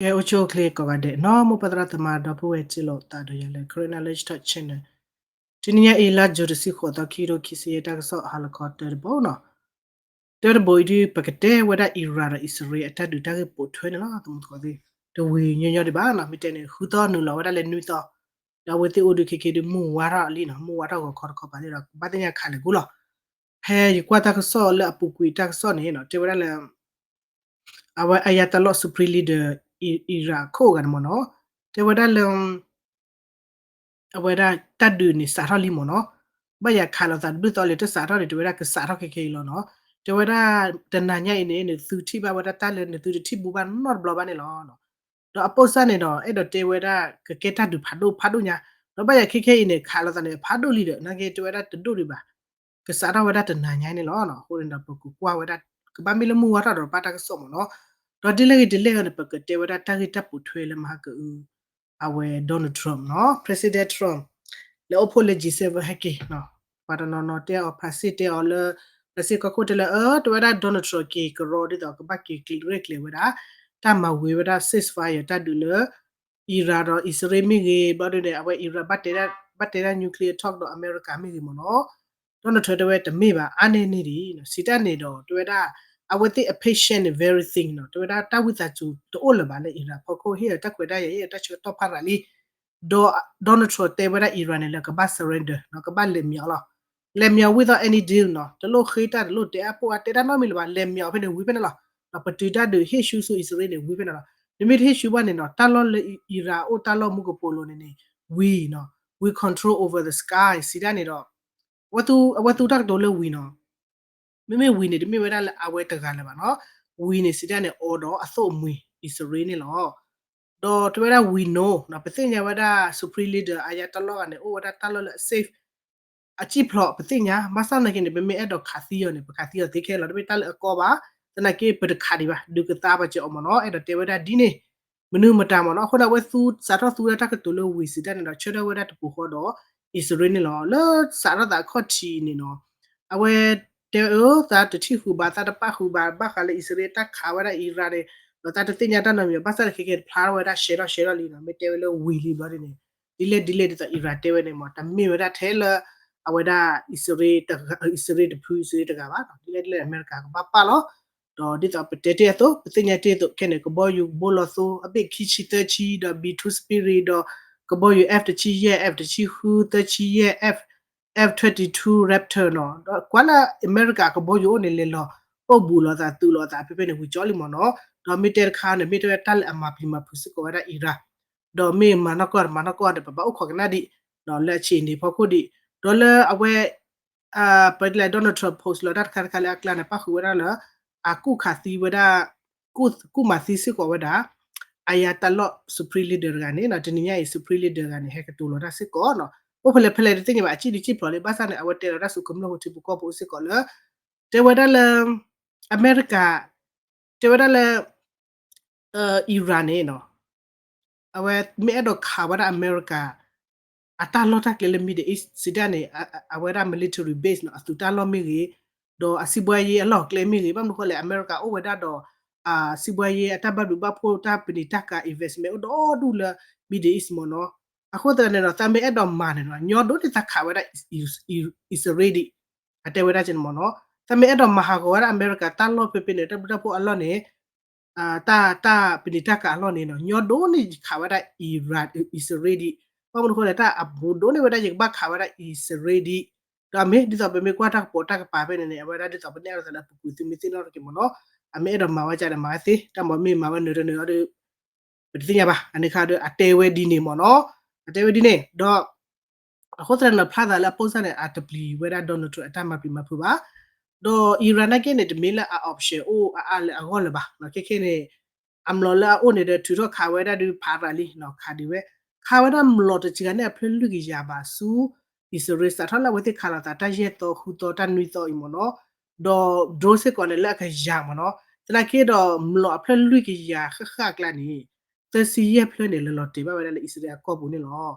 ကဲ အိၣ်ဆူၣ်အိၣ်ချ့ကိးဂၤဒဲးနီၤ, မိၢ်ပၢ်သရၣ်သမါဒီပုၢ်ဝဲၢ် ကၠိလိာ်သးဒီးယၤလၢ Karen Knowledge Talk Channel, တနံၤညါအံၤ လါယူၤတဆံဃိးသီ ခံကထိခံဆံယဲၢ် တၢ်ကစီၣ်ဟါလီၤခီတၢတဘီနီၤ. တၢတဘီအံၤဒုး ပကတဲဝဲဒၣ် Iran ဒီးအံၣ်စရ့လးအတၢ်ဒုးတၢ်ဂ့ၢ်ပိာ်ထွဲန့ၣ်လီၤ. သမူသကိးသ့ၣ် တဝံၤညီညီဒံးဘၣ်နီၤ, မ့ၢ်တဲန့ၣ် ဃုသီနုာ်လီၤဝဲဒၣ်လၢနွံသီ, ဒီးအဝဲသ့ၣ်အိၣ်ဒုးခဲခဲဒုး မုၢ်ဝါထီၣ်လံနီၤ, မုၢ်ဝါထီၣ်ဂီၤခီတခီပၤသ့ၣ်ဒီး ကဘၣ်သ့ၣ်ညါခးလဲၤကူလီၤ. ဖဲယကွၢ်တၢ်ကစီၣ်လၢအပူၤကွံာ်တၢ်ကစီၣ်န့ၣ်နီၤ, တဲဝဲဒၣ်လၢ အဝဲ Ayatollah Supreme Leader Iran ခိၣ်ဂၤန့ၣ်မ့ၢ်နီၤ, တဲဝဲဒၣ်လၢ အဝဲဒၣ်တၢ်ဒုးန့ၣ်စးထီၣ်လံမ့ၢ်နီၤ, ဘၣ်ယၤခးလိာ်သးတဘျုးသီလၢတစးထီၣ်န့ၣ် တဲဝဲဒၣ်ကစးထီၣ်ခဲခဲအံၤလီၤနီၤ. တဲဝဲဒၣ်တနၤညါအံၤန့ၣ် နသုထံၣ်ဘၣ်ဝဲဒၣ်တၢ်လၢနသုတထံၣ်ဘူးဘၣ်နီတဘျီဘၣ်န့ၣ်လီၤ. ဒီးအပိၢ်စၢ်န့ၣ်ဒီး အဲၣ်ဒိးတဲဝဲဒၣ်ကကဲတၢ်ဒုးဖးဒိၣ်ဖးဒိၣ်ညါ, ဒီးဘၣ်ယၤခဲခဲအံၤန့ၣ် ခးလိာ်သးန့ၣ် ဖးဒိၣ်လံဒီး နာ်က့တဲဝဲဒၣ်တဒိၣ်ဒံးဘၣ် ကစးထီၣ်ဝဲဒၣ်တနၤညါန့ၣ်လီၤ. အဃိန့ၣ်ဒီး ပကကွၢ်ဝဲဒၣ် ကဘၣ်မ့ၢ်လၢမုၢ်ဝါထီၣ်ဒီးဘၣ်တၢ်ကစီၣ်မ့ၢ်နီၤ. ဒီးဒ်လဲၣ်ဂ့ၤဒ်လဲၣ်ဂ့ၤန့ၣ် ပကတဲဝဲဒၣ်တၢ်ဂ့ၢ်တၢ်ပိာ်ထွဲလၢမဟါကအု အဝဲ Donald Trump နီၤ, President Trump လဲၤအိၣ်ဖှိၣ်လၢ G seven ဟဲက့ၤနီၤ, ပှၤတနီၤနီၤတဲအီၤ ဖရၣ်စ့ၣ်တဲအီၤလၢ ဖရၣ်စ့ၣ်ကီၢ်ခိၣ်တဲလၢ အၢ တဲဝဲဒၣ် Donald Trump က့ၤကရီဒ်သိးကဘၣ်က့ၤရဲၣ်ကျဲၤဝဲဒၣ် တၢ်မၤဝံၤဝဲဒၣ် ceasefire တၢ်ဒုးလၢ Iran ဒီးအံၣ်စရ့လးမ့ၢ်ဂ့ၤ, ဘျီဒုန့ၣ် အဝဲ Iran ဘၣ်တဲဒၣ် nuclear talk ဒီးအမဲရကၤမ့ၢ်ဂ့ၤမ့ၢ်နီၤ. Donald Trump တဲဝဲတမ့ၢ်ဘၣ် အါန့ၢ်န့ၢ်ဒံး, စံးတၢ်န့ၣ်ဒီး တဲဝဲဒၣ် အဝဲသ့ၣ်အ patient န့ၣ် very thin နီၤ, တဲဝဲဒၣ်တၢ်ဝံသးစူၤတအိၣ်လၢၤဘၣ်လၢ Iran ဖီခိၣ် ဟ့ၣ်အီၤတၢ်ခွဲးတၢ်ယာ် ဟ့ၣ်အီၤတၢ်ဆၢကတီၢ်ဖးရၤလံ. ဒီး Donald Trump တဲဝဲဒၣ် Iran န့ၣ်လၢကဘၣ် surrender နီၤ, ကဘၣ်လဲၤမၠီၤလီၤ, လဲၤမၠီၤ without any deal နီၤ, တလိၣ်ဃ့တၢ် တလိၣ်တဲအပိၢ်အါတဲတၢ်နီတမံၤလၢၤဘၣ်, လဲၤမၠီၤဖဲန့ၣ်ဝံၤဖဲန့ၣ်လီၤ. ဒီးပတုာ်တၢ်ဒုးဟ့ၣ်ဆူၣ်ဆူၣ်အံၣ်စရ့လးန့ၣ် ဝံၤဖဲန့ၣ်လီၤ. နမ့ၢ်တဟ့ၣ်ဆူၣ်ဘၣ်န့ၣ်နီၤ, တၢ်လီၢ်လၢ Iran အိၣ်တၢ်လီၢ်မူကပိာ်လိၤန့ၣ်န့ၣ် ဝံၤနီၤ, we control over the sky စံးတၢ်န့ၣ်ဒီး အဝဲသူတၢ်ကတိၤလၢဝံၤနီၤ, မ့မ့ၢ်ဝံၤန့ၣ် တမ့ၢ်ဝဲဒၣ်လၢအဝဲတဂၤလၢၤဘၣ်နီၤ, ဝံၤန့ၣ်စံးတၢ်န့ၣ် အိၣ်ဒီးအသိၣ်အမှံၤ အံၣ်စရ့လးန့ၣ်လီၤ. ဒီးတဲဝဲဒၣ် we know နီၤ, ပသ့ၣ်ညါဝဲဒၣ် Supreme Leader အါယါတၢ်လီၢ်ဂၤန့ၣ် အိၣ်ဝဲဒၣ်တၢ်လီၢ်လၢအ safe အစံၣ်ဖျိး ပသ့ၣ်ညါ, ဘၣ်ဆၣ်သနာ်က့န့ၣ် ပမ့ၢ်အဲၣ်ဒိးခးသံအီၤန့ၣ် ပခးသံအီၤသ့ခဲလီၤ, တမ့ၢ်တၢ်လၢအကီဘၣ်, သနာ်က့ပတခးဒံးဘၣ်, ဒုးကသါပာ်စၢၤအီၤမ့ၢ်နီၤ, အဲၣ်ဒိးတဲဝဲဒၣ်ဒ်န့ၣ်, မနုၤမတၤမ့ၢ်နီၤ. အဃိန့ၣ် အဝဲသူစးထီၣ်သူဝဲဒၣ်တၢ်ကတိၤလၢဝံၤစံးတၢ်န့ၣ်ဒီး ဆၢထၢၣ်ဝဲဒၣ်တပူၤဃီဒီး အံၣ်စရ့လးန့ၣ်လီၤ. လၢစးထီၣ်သးအခီၣ်ထံးန့ၣ်နီၤ, အဝဲတဲအၢ သးတထံၣ်ဃုာ်ဘၣ်, သးတပာ်ဃုာ်ဘၣ်, ဘၣ်ဃးလၢအံၣ်စရ့လးတၢ်ခးဝဲဒၣ် Iran န့ၣ်, ဒီးသးတသ့ၣ်ညါတၢ်နီတမံၤဘၣ်, ဘၣ်ဆၣ်သနာ်က့ က့ၤတဖျါထီၣ်ဝဲဒၣ် ရှဲထီၣ်ရှဲထီၣ်လံနီၤ, မ့ၢ်တဲဝဲလၢဝံၤလံဘျီဒ်န့ၣ်, ဒ်လဲၣ်ဒ်လဲၣ်ဒ်သိး Iran တဲဝဲန့ၣ်မ့ၢ် တမ့ၢ်ဝဲဒၣ်ထဲလၢ အဝဲဒၣ် အံၣ်စရ့လးတဖု အံၣ်စရ့လးတဂၤဘၣ်နီၤ, ဒ်လဲၣ်ဒ်လဲၣ် အမဲရကၤကဘၣ်ပာ်လီၤ. ဒီးဒ်သိးပတဲတ့ၢ်အသိး ပသ့ၣ်ညါတ့ၢ်အသိး ခဲန့ၣ် ကဘီယူၤဘိလီၤသိ အဘ့ၣ်ခံဆံသၢဆံ ဒီး B two Spirit ဒီး ကဘီယူၤ F တဆံယဲၢ် F တဆံဃု သၢဆံယဲၢ် F F twenty-two Raptor နီၤ, ဒီးကွၢ်လၢအမဲရကၤကဘီယူၤအိၣ်န့ၣ် လဲၤလီၤအိၣ်ဘူးလိာ်သး သုးလိာ်သးဖဲဖဲန့ၣ် ဝံၤကၠီလံမ့ၢ်နီၤ. ဒီးမ့ၢ်တဲတခါန့ၣ် မ့ၢ်တဲဝဲတၢ်လၢအမၤပျံၤမၤဖုးစ့ၢ်ကီးဝဲဒၣ် Iran, ဒီးမ့ၢ်မၤနီၢ်ကီၢ် မၤနီၢ်ကီၢ်န့ၣ် ပဘၣ်အိၣ်ခိးကနၣ်ဒံး ဒီးလၢအဆံးန့ၣ်ဖီခိၣ်ဒံး, ဒီးလၢအဝဲ ပတဲလၢ Donald Trump post လီၤတၢ်တခါတခါလၢအကျါန့ၣ် ပၣ်ဃုာ်ဝဲဒၣ်လၢ အကူၣ်ခးသံဝဲဒၣ် ကူၣ်မၤသံစ့ၢ်ကီးဝဲဒၣ် အါယါတၢ်လီၢ် Supreme Leader တဂၤန့ၣ်နီၤ, တနံၤညါအံၤ Supreme Leader တဂၤန့ၣ် ဟဲကတိၤလီၤတၢ်စ့ၢ်ကီးနီၤ. အိၣ်ဖဲလဲၣ်ဖဲလဲၣ်တသ့ၣ်ညါဘၣ်, အစံၣ်ဒုးစံၣ်ဖျိးလံ, ဘၣ်ဆၣ်န့ၣ် အဝဲတဲလီၤတၢ်ဆူကမျၢၢ်ဟူထံပူၤကီၢ်ပူၤအိၣ်စ့ၢ်ကီးလၢ တဲဝဲဒၣ်လၢ အမဲရကၤ တဲဝဲဒၣ်လၢ Iran န့ၣ်နီၤ, အဝဲမ့ၢ်အဲၣ်ဒိးခးဝဲဒၣ်အမဲရကၤ အတၢ်လီၢ်တၢ်ကျဲလၢ Middle East စံးတၢ်န့ၣ် အဝဲဒၣ် military base နီၤ, အသုးတၢ်လီၢ်မ့ၢ်ဂ့ၤ, ဒီးအစီးပွားရေးအလီၢ်အကျဲမ့ၢ်ဂ့ၤ, ဘၣ်မနုၤဃိလဲၣ် အမဲရကၤအိၣ်ဝဲဒၣ်ဒီး အစီးပွားရေးအတၢ်ဘၣ်ဘျုးဘၣ်ဖှိၣ် တၢ်ပနံာ်တၢ်ကၤ investment အိၣ်ဒီဒူၣ်လၢ Middle East မ့ၢ်နီၤ. အဃိသတးန့ၣ်ဒီး သးမ့ၢ်အဲၣ်ဒိးမၤန့ၣ်နီၤ, ညီဒိၣ်န့ၢ်သးခးဝဲဒၣ် အံၣ်စရ့လးဒံး, အတဲဝဲဒၣ်က့န့ၣ်မ့ၢ်နီၤ. သးမ့ၢ်အဲၣ်ဒိးမၤဟးဂီၤဝဲဒၣ်အမဲရကၤတၢ်လီၢ်ဖဲဖဲန့ၣ် တၢ်ဘျုးတၢ်ဖှိၣ်အလီၢ်န့ၣ် တၢ် တၢ်ပနံာ်တၢ်ကၤအလီၢ်န့ၣ်နီၤ, ညီဒိၣ်န့ၢ်ယခးဝဲဒၣ် Iran အံၣ်စရ့လးဒံး, ဘၣ်မနုၤဃိလဲၣ် တၢ်အဘူးဒိၣ်န့ၢ်ဝဲဒၣ် ယကဘၣ်ခးဝဲဒၣ်အံၣ်စရ့လးဒံး, ဒီးမ့ၢ်ဒ်သိးပမ့ၢ်ကွၢ်တၢ်ကပိာ်တၢ်ကပၤဖဲန့ၣ်န့ၣ် အဝဲဒၣ်ဒ်သိးပန့ၢ်အီၤလၢသးလၢအပူၤကွံာ်သုမ့ၢ်သ့ၣ်နီၣ်ထီၣ်က့ၤမ့ၢ်နီၤ, အမ့ၢ်အဲၣ်ဒိးမၤဝဲဒ်န့ၣ်မၤဝဲသ့, တၢ်မ့ၢ်မ့ၢ်မၤဝဲနၢၤတနၢၤအီၤဒီး ပတသ့ၣ်ညါဘၣ်, အန့ၣ်ခါဒီး အတဲဝဲဒ်န့ၣ်မ့ၢ်နီၤ, အတဲဝဲဒ်န့ၣ်, ဒီး အဃိသတးန့ၣ် ဖျါသးလၢအပိၢ်စၢ်န့ၣ် အတပျံၤဝဲဒၣ် Donald Trump အတၢ်မၤပျံၤမၤဖုးဘၣ်, ဒီး Iran နာ်က့န့ၣ် တမ့ၢ်လၢအ option အိၣ်အါအါလၢအဂီၢ်လၢၤဘၣ်, ခဲခဲန့ၣ် အမျိာ်လၢအအိၣ်န့ၣ်ဒီး ထုးထီၣ်ခးဝဲဒၣ်ဒုးဖးရၤလံနီၤ, ခးဒံးဝဲ, ခးဝဲဒၣ်မျိာ်တစှၤန့ၢ်အဖျၢၣ်လွံၢ်ကယၤဘးဆူ အံၣ်စရ့လး စးထီၣ်လၢအဝဲသ့ၣ်ခးလိာ်သးတၢ်ယဲၢ်သီဃုသီတၢ်နွံသီအံၤမ့ၢ်နီၤ, ဒီး drone စ့ၢ်ကီးန့ၣ်လၢအကယၤမ့ၢ်နီၤ, သနာ်က့ဒီးမျိာ်အဖျၢၣ်လွံၢ်ကယၤဃၣ်ဃၣ်အကျါန့ၣ် သၢဆံယဲၢ်ဖျၢၣ်န့ၣ် လဲၤလီၤတဲာ်ဘၣ်ဝဲဒၣ်လၢအံၣ်စရ့လးအကီၢ်ပူၤန့ၣ်လီၤ.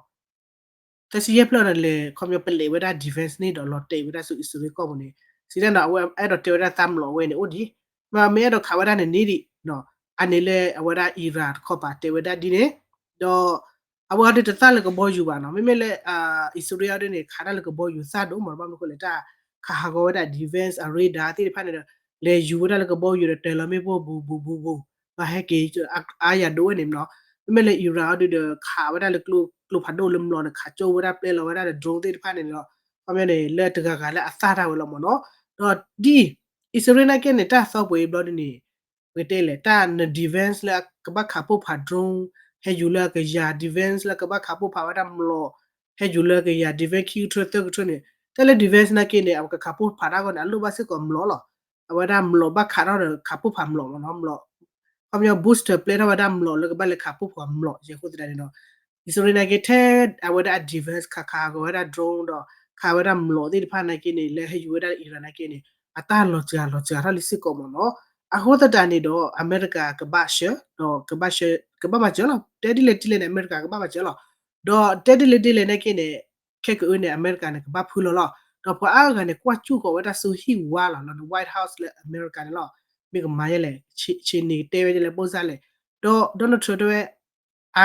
သၢဆံယဲၢ်ဖျၢၣ်န့ၣ်လဲၤ ခီပညီပလဲၤဝဲဒၣ် defense န့ၣ်ဒီးလီၤတဲာ်ဝဲဒၣ်ဆူအံၣ်စရ့လးကီၢ်ပူၤန့ၣ်, စံးတၢ်န့ၣ် အဝဲအဲၣ်ဒိးတဲဝဲဒၣ်သးမျိာ်ဝဲန့ၣ်အိၣ်ဒံး, မ့မ့ၢ်အဲၣ်ဒိးခးဝဲဒၣ်န့ၣ်န့ၣ်ဒံးနီၤ, အန့ၣ်လၢအဝဲဒၣ် Iran တခီပၤတဲဝဲဒၣ်ဒ်န့ၣ်, ဒီး အဝဲအီၤဒုးတသၣ်လၢကဘီယူၤဘၣ်နီၤ, မ့မ့ၢ်လၢ အံၣ်စရ့လးအီၤဒုးန့ၣ် ခးတၢ်လၢကဘီယူၤသၣ်ဒိၣ်မး ဘၣ်မနုၤအဃိလဲၣ် တၢ်ခးဟးဂီၤဝဲဒၣ် defense အ radar သ့ၣ်တဖၣ်န့ၣ်ဒီး လဲၤယူၤဝဲဒၣ်လၢကဘီယူၤဒီး တၢၤလီၤမ့ၣ်ပိၢ် ဘူးဘူးဘူးဘူး, ဘၣ်ဟဲက့ၤ အါယၤဒိၣ်ဝဲန့ၣ်နီၤ, မ့မ့ၢ်လၢ Iran အီၤဒုးဒီး ခးဝဲဒၣ်လၢကျိဖးဒိၣ်လၢမျိာ်န့ၣ် ခးကၠိဝဲဒၣ် ပျဲလီၤဝဲဒၣ်ဒီး drone သ့ၣ်တဖၣ်န့ၣ်ဒီး ခီပညီန့ၣ် လၢတဂၤဂၤလၢအသၣ်တၢ်ဝဲလီၤမ့ၢ်နီၤ, ဒီးဒ် အံၣ်စရ့လးနာ်က့န့ၣ် တၢ်သီပှဲၤအံၤဘျီဒ်န့ၣ် ပကတဲလဲၣ် တၢ်န defense လၢကဘၣ်ခးပိၢ်ဖး drone, ဟဲယူၤလၢအကယၤ defense လၢကဘၣ်ခးပိၢ်ဖးဝဲဒၣ်မျိာ်, ဟဲယူၤလၢအကယၤ defense ခံကထၢသၢကထၢန့ၣ်, တၢ်လၢ defense နာ်က့န့ၣ် အဝဲကခးပိၢ်ဖးတၢ်အဂီၢ်န့ၣ် အလိၣ်ဘၣ်စ့ၢ်ကီးမျိာ်လီၤ. အဝဲဒၣ်မျိာ်ဘၣ်ခးထီၣ်ဒီးခးပိၢ်ဖးမျိာ်မ့ၢ်နီၤ, ခီပညီ booster ပျဲထီၣ်ဝဲဒၣ်မျိာ်လၢကဘၣ်လဲၤခးပိၢ်ဖးမျိာ် ယဲၢ်အဃိသတးန့ၣ်ဒီး အံၣ်စရ့လးနာ်က့ ထဲအဝဲဒၣ်အ defense ခးခးဟးဂီၤဝဲဒၣ် drone ဒီး ခးဝဲဒၣ်မျိာ်သ့ၣ်တဖၣ်နာ်က့န့ၣ် လၢဟဲယူၤဝဲဒၣ်လၢ Iran နာ်က့န့ၣ် အတၢ်လီၤစှၤလီၤစှၤထီၣ်လံစ့ၢ်ကီးမ့ၢ်နီၤ, အဃိသတးန့ၣ်ဒီး အမဲရကၤကဘၣ်ဆှၢ ဒီး ကဘၣ်မၤစၢၤလီၤ, တဲဒ်လဲၣ်ဒ်လဲၣ်န့ၣ် အမဲရကၤကဘၣ်မၤစၢၤလီၤ, ဒီးတဲဒ်လဲၣ်ဒ်လဲၣ်နာ်က့န့ၣ် ခဲကအုန့ၣ် အမဲရကၤန့ၣ် ကဘၣ်ဖုလီၤလီၤ, ဒီးပှၤအါဂၤန့ၣ် ကွၢ်စူၣ်ဃီၤဝဲဒၣ်ဆူဟံၣ်ဝါလီၤ လီၤ White House လၢအမဲရကၤန့ၣ်လီၤ, မ့ၢ်ကမၤယဲလဲၣ်, ဆ့ၣ်န့ၣ်ကတဲဝဲဒ်လဲၣ် ပိၢ်စၢ်လဲၣ်, ဒီး Donald Trump တဲဝဲ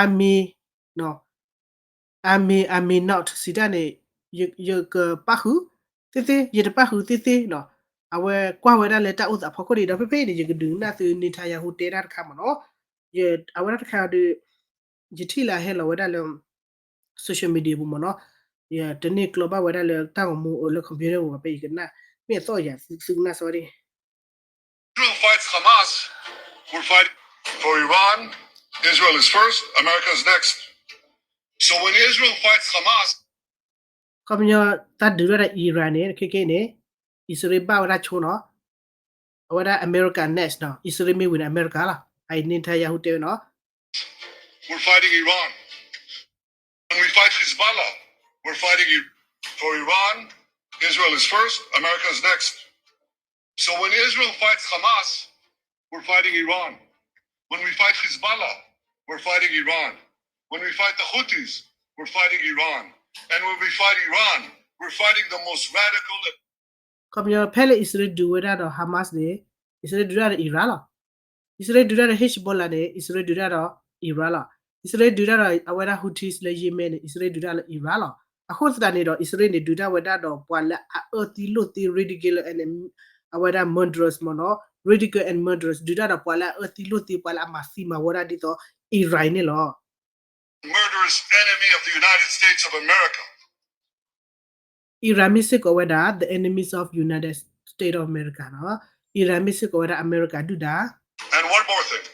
I may, I may not စံးတၢ်န့ၣ် ယကပၣ်ဃုာ်သ့သ့ ယတပၣ်ဃုာ်သ့သ့နီၤ, အဝဲကွၢ်ဝဲဒၣ်လၢတၢ်အိၣ်သးဖီခိၣ်ဒံးဒီး ဖဲဖဲအံၤန့ၣ် ယကဒုးနၢ်သု Netanyahu တဲတၢ်တခါမ့ၢ်နီၤ, အဝဲဒၣ်တခါဒီး ယထံၣ်လၢအဟဲလီၤဝဲဒၣ်လၢ social media ပူၤမ့ၢ်နီၤ, ယတန့ၢ်ကျီဘၣ်ဝဲဒၣ်လၢတၢ်ဂီၤမူအိၣ်လၢ computer ပူၤဘၣ် ဖဲယကနၣ်, မ့ၢ်အသီၣ်ယၤသုကနၣ်စ့ၢ်ကီးဒံး Israel fights Hamas, we're fighting for Iran. Israel is first, America is next. So when Israel fights Hamas, ခီပညီ တၢ်ဒုးဒၣ်ဒီး Iran န့ၣ် ခဲကနံၣ်အံၤန့ၣ် အံၣ်စရ့လးဘၣ်ဝဲဒၣ်ဆိနီၤ, အဝဲဒၣ် America next နီၤ, အံၣ်စရ့လးမ့ၢ်ဝံၤန့ၣ် America လီၤ, အအံၤ Netanyahu တဲဝဲနီၤ We're fighting Iran. When we fight Hezbollah, we're fighting I- for Iran. Israel is first, America is next. So when Israel fights Hamas, we're fighting Iran. When we fight Hezbollah, we're fighting Iran. When we fight the Houthis, we're fighting Iran. And when we fight Iran, we're fighting the most radical ခီပညီ ဖဲလၢအံၣ်စရ့လးဒုးဝဲဒၣ်ဒီး Hamas န့ၣ် အံၣ်စရ့လးဒုးဒၣ်ဒီး Iran လီၤ. အံၣ်စရ့လးဒုးဒၣ်ဒီး Hezbollah န့ၣ် အံၣ်စရ့လးဒုးဒၣ်ဒီး Iran လီၤ. အံၣ်စရ့လးဒုးဒၣ်ဒီးအဝဲဒၣ် Houthis လၢ Yemen န့ၣ် အံၣ်စရ့လးဒုးဒၣ်လၢ Iran လီၤ. အဃိသတးန့ၣ်ဒီး အံၣ်စရ့လးန့ၣ် ဒုးဒၣ်ဝဲဒၣ်ဒီးပှၤလၢအအၢသံလိၣ်သံ radical and အဝဲဒၣ် murderers မ့ၢ်နီၤ, radical and murderers ဒုးဒၣ်ဒီးပှၤလၢအအၢသံလိၣ်သံ ပှၤလၢအမၤသံမၤဝီဒၣ်ဒ်သိး Iran န့ၣ်လီၤ. Murderous enemy of the United States of America. Iran မ့ၢ်စ့ၢ်ကီးဝဲဒၣ် the enemies of United States of America နီၤ. Iran မ့ၢ်စ့ၢ်ကီးဝဲဒၣ် အမဲရကၤဒုၣ်ဒါ And one more thing.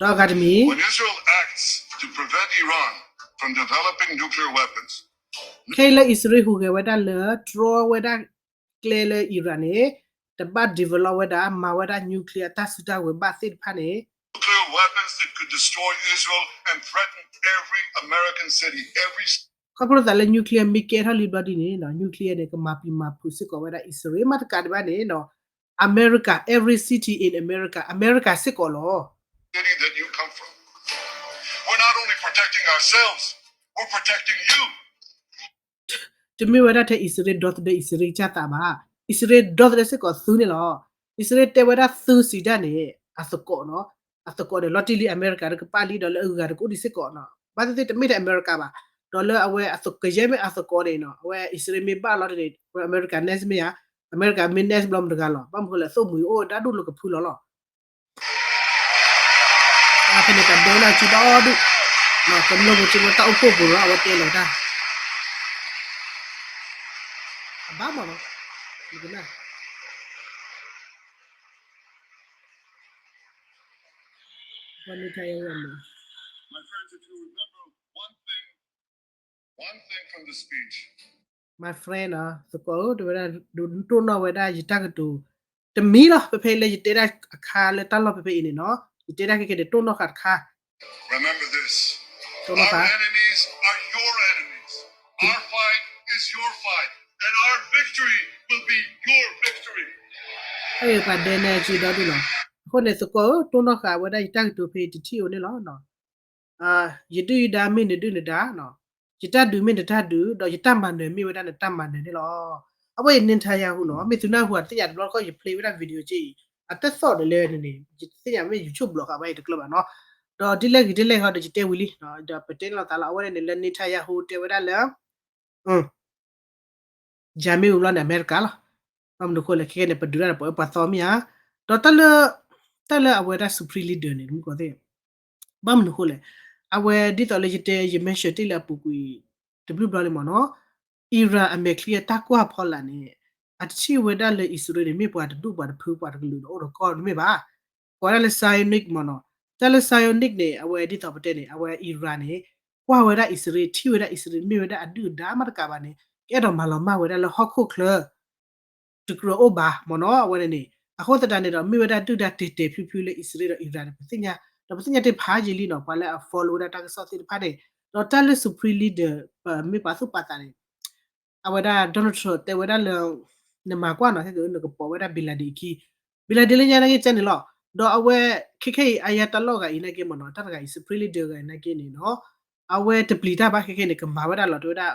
ဒီးအဂၤတမံၤ When Israel acts to prevent Iran from developing nuclear weapons, ခဲအံၤလၢအံၣ်စရ့လးဟူးဂဲၤဝဲဒၣ်လၢ တြီဝဲဒၣ်ကျဲလၢ Iran န့ၣ် တဘၣ် develop ဝဲဒၣ် မၤဝဲဒၣ် nuclear အတၢ်စုတၢ်ဝဲၤဘၣ်သ့ၣ်တဖၣ်န့ၣ် nuclear weapons that could destroy Israel and threaten every American city, every ခီဖျိသးလၢ nuclear မ့ၢ်ကဲထီၣ်လံဘျီဒ်န့ၣ်နီၤ nuclear န့ၣ် ကမၤပျံၤမၤဖုးစ့ၢ်ကီးဝဲဒၣ်အံၣ်စရ့လး မ့ၢ်တကးဒံးဘၣ်န့ၣ်နီၤ America, every city in America, အမဲရကၤစ့ၢ်ကီးလီၤ. City that you come from. We're not only protecting ourselves, we're protecting you. တမ့ၢ်ဝဲဒၣ်ထဲအံၣ်စရ့လးဒီသဒၢအံၣ်စရ့လးကစၢ်သးဘၣ်, အံၣ်စရ့လးဒီသဒၢစ့ၢ်ကီးသုန့ၣ်လီၤ. အံၣ်စရ့လးတဲဝဲဒၣ်သုစံးတၢ်န့ၣ် အသကိးနီၤ, အသကိးန့ၣ် လီၤတံၢ်လံအမဲရကၤဒီးကပာ်လံဒီးလၢအဂၤတကအိၣ်ဒံးစ့ၢ်ကီးနီၤ, ဘၣ်သ့ၣ်သ့ၣ်တမ့ၢ်ထဲအမဲရကၤဘၣ်, ဒီးလၢအဝဲကယဲၢ်မ့ၢ်အသကိးန့ၣ်နီၤ, အဝဲအံၣ်စရ့လးမ့ၢ်ဘၣ်လီၤန့ၣ် အဝဲအမဲရကၤ next မ့ၢ်ဧါ, အမဲရကၤမ့ၢ် next ဘျီမတၤတဂၤလီၤ, ဘၣ်မနုၤဃိလဲၣ် သိၣ်မှံၤအိၣ်ဝဲဒၣ်ဒိၣ်လၢကဖုလီၤလီၤ. ဖဲန့ၣ်တၢ်ဒိနၢ်စုဘၣ်အီၤဒုး, ကမျၢၢ်ပူၤကမျၢၢ်တၢ်အိၣ်ဖှိၣ်ပူၤလီၤ အဝဲတဲလီၤတၢ်, အဘၣ်မးနီၤ, ယကနၣ်, ပှၤန့ၣ်တၢ်အဝဲန့ၣ် My friends, if you remember one thing, one thing from the speech, my friend နီၤ, သကိးဧၢ တဲဝဲဒၣ် ဒိၣ်နီၢ်ဝဲဒၣ်ယတၢ်ကတိၤ တမံၤလီၤ ဖဲဖဲလၢယတဲဒၣ်အခါလၢတၢ်လီၢ်ဖဲဖဲအံၤန့ၣ်နီၤ, ယတဲဒၣ်ခဲကဲန့ၣ် တိၢ်နီၣ်ဃာ်တခါ, Remember this. Our enemies are your enemies. Our fight is your fight. And our victory will be your victory. အဲ ပှၤဒဲနဲၣ်စုဒီဒူၣ်နီၤ, အဃိန့ၣ် သကိးဧၢ တိၢ်နီၣ်ဃာ်ဝဲဒၣ်ယတၢ်ကတိၤဖဲတထံၣ်ဧိၤန့ၣ်လီၤ. ယဒုၣ်ယဒါမ့ၢ်နဒုၣ်နဒါနီၤ, ယတၢ်ဒုးမ့ၢ်နတၢ်ဒုး ဒီးယတၢ်မၤနၢၤမ့ၢ်ဝဲဒၣ်နတၢ်မၤနၢၤန့ၣ်လီၤ. အဝဲအံၤ Netanyahu နီၤ, မ့ၢ်သုနၢ်ဟူအီၤတသ့ၣ်ညါတဘျီတခီၣ် ယ play ဝဲဒၣ် video က့အံၤ အတသီၣ်ဒီးလဲၣ်န့ၣ်န့ၣ် ယတသ့ၣ်ညါမ့ၢ် YouTube ဘျီဃာ်ဘၣ်အံၤတကျၢၢ်ဘၣ်နီၤ. ဒီးဒ်လဲၣ်ဂ့ၤဒ်လဲၣ်ဃီဒီးယတဲဝံၤလံ ဒီးပတဲလိာ်သးလီၤ အဝဲန့ၣ်န့ၣ် လၢ Netanyahu တဲဝဲဒၣ်လၢ ယၤမ့ၢ်ဝံၤဘျီန့ၣ် အမဲရကၤလီၤ. ဘၣ်မနုၤအဃိလဲၣ် ခဲခဲန့ၣ် ပဒုးတၢ်ဒီးပှၤအၢပှၤသီမ့ၢ်ဧါ. ဒီးတၢ်လၢ တၢ်လၢအဝဲဒၣ် Supreme Leader န့ၣ် မုၢ်ကီၢ်သ့ၣ် ဘၣ်မနုၤအဃိလဲၣ်, အဝဲဒ်သိးလၢယတဲ ယ mention တ့ၢ်လၢအပူၤကွံာ် တဘျုးဘျီလံမ့ၢ်နီၤ, Iran အမဲာ်ချံအတၢ်ကွၢ်ဖီလာ်န့ၣ် အတထံၣ်ဝဲဒၣ်လၢအံၣ်စရ့လးန့ၣ် မ့ၢ်ပှၤတဒူၣ်ပှၤတဖု ပှၤတကလုာ်ဒီးအိၣ်ဒီးကီၢ်တမ့ၢ်ဘၣ်. ကိးဝဲဒၣ်လၢ Zionist မ့ၢ်နီၤ, တၢ်လၢ Zionist န့ၣ် အဝဲဒ်သိးပတဲန့ၣ် အဝဲ Iran န့ၣ် ကွၢ်ဝဲဒၣ်အံၣ်စရ့လး ထံၣ်ဝဲဒၣ်အံၣ်စရ့လး မ့ၢ်ဝဲဒၣ်အဒုၣ်အဒါမးတကးဘၣ်န့ၣ် ကအဲၣ်ဒိးမၤလီၤမၢ်ဝဲဒၣ်လၢဟီၣ်ခိၣ်ချၢ တကြၢးအိၣ်ဘၣ်မ့ၢ်နီၤ အဝဲန့ၣ်န့ၣ်. အဃိသတးန့ၣ်ဒီး မ့ၢ်ဝဲဒၣ်ဒုၣ်ဒါတဲာ်တဲာ်ဖျုးဖျုးလၢအံၣ်စရ့လးဒီး Iran န့ၣ် ပသ့ၣ်ညါ, ဒီးပသ့ၣ်ညါတ့ၢ်ဖးယံာ်လံနီၤ ပှၤလၢအ follow ဝဲဒၣ်တၢ်ကစီၣ်သ့ၣ်တဖၣ်န့ၣ်, ဒီးတၢ်လၢ Supreme Leader ပမ့ၢ်ပာ်သူၣ်ပာ်သးန့ၣ် အဝဲဒၣ် Donald Trump တဲဝဲဒၣ်လၢ နမၤကွၢ်နီၤ ခဲကနကပိာ်ဝဲဒၣ် bin Laden အခံ, bin Laden လၢညါနာ်က့ကဲန့ၣ်လီၤ. ဒီးအဝဲ ခဲခဲအံၤ အယၤတၢ်လီၢ်ဂၤအံၤနာ်က့မ့ၢ်နီၤ တၢ်တဂၤအံၤ Supreme Leader ဂၤအံၤနာ်က့န့ၣ်နီၤ အဝဲတပျံၤတၢ်ဘၣ် ခဲခဲန့ၣ် ကမၤဝဲဒၣ်လီၤ တဲဝဲဒၣ်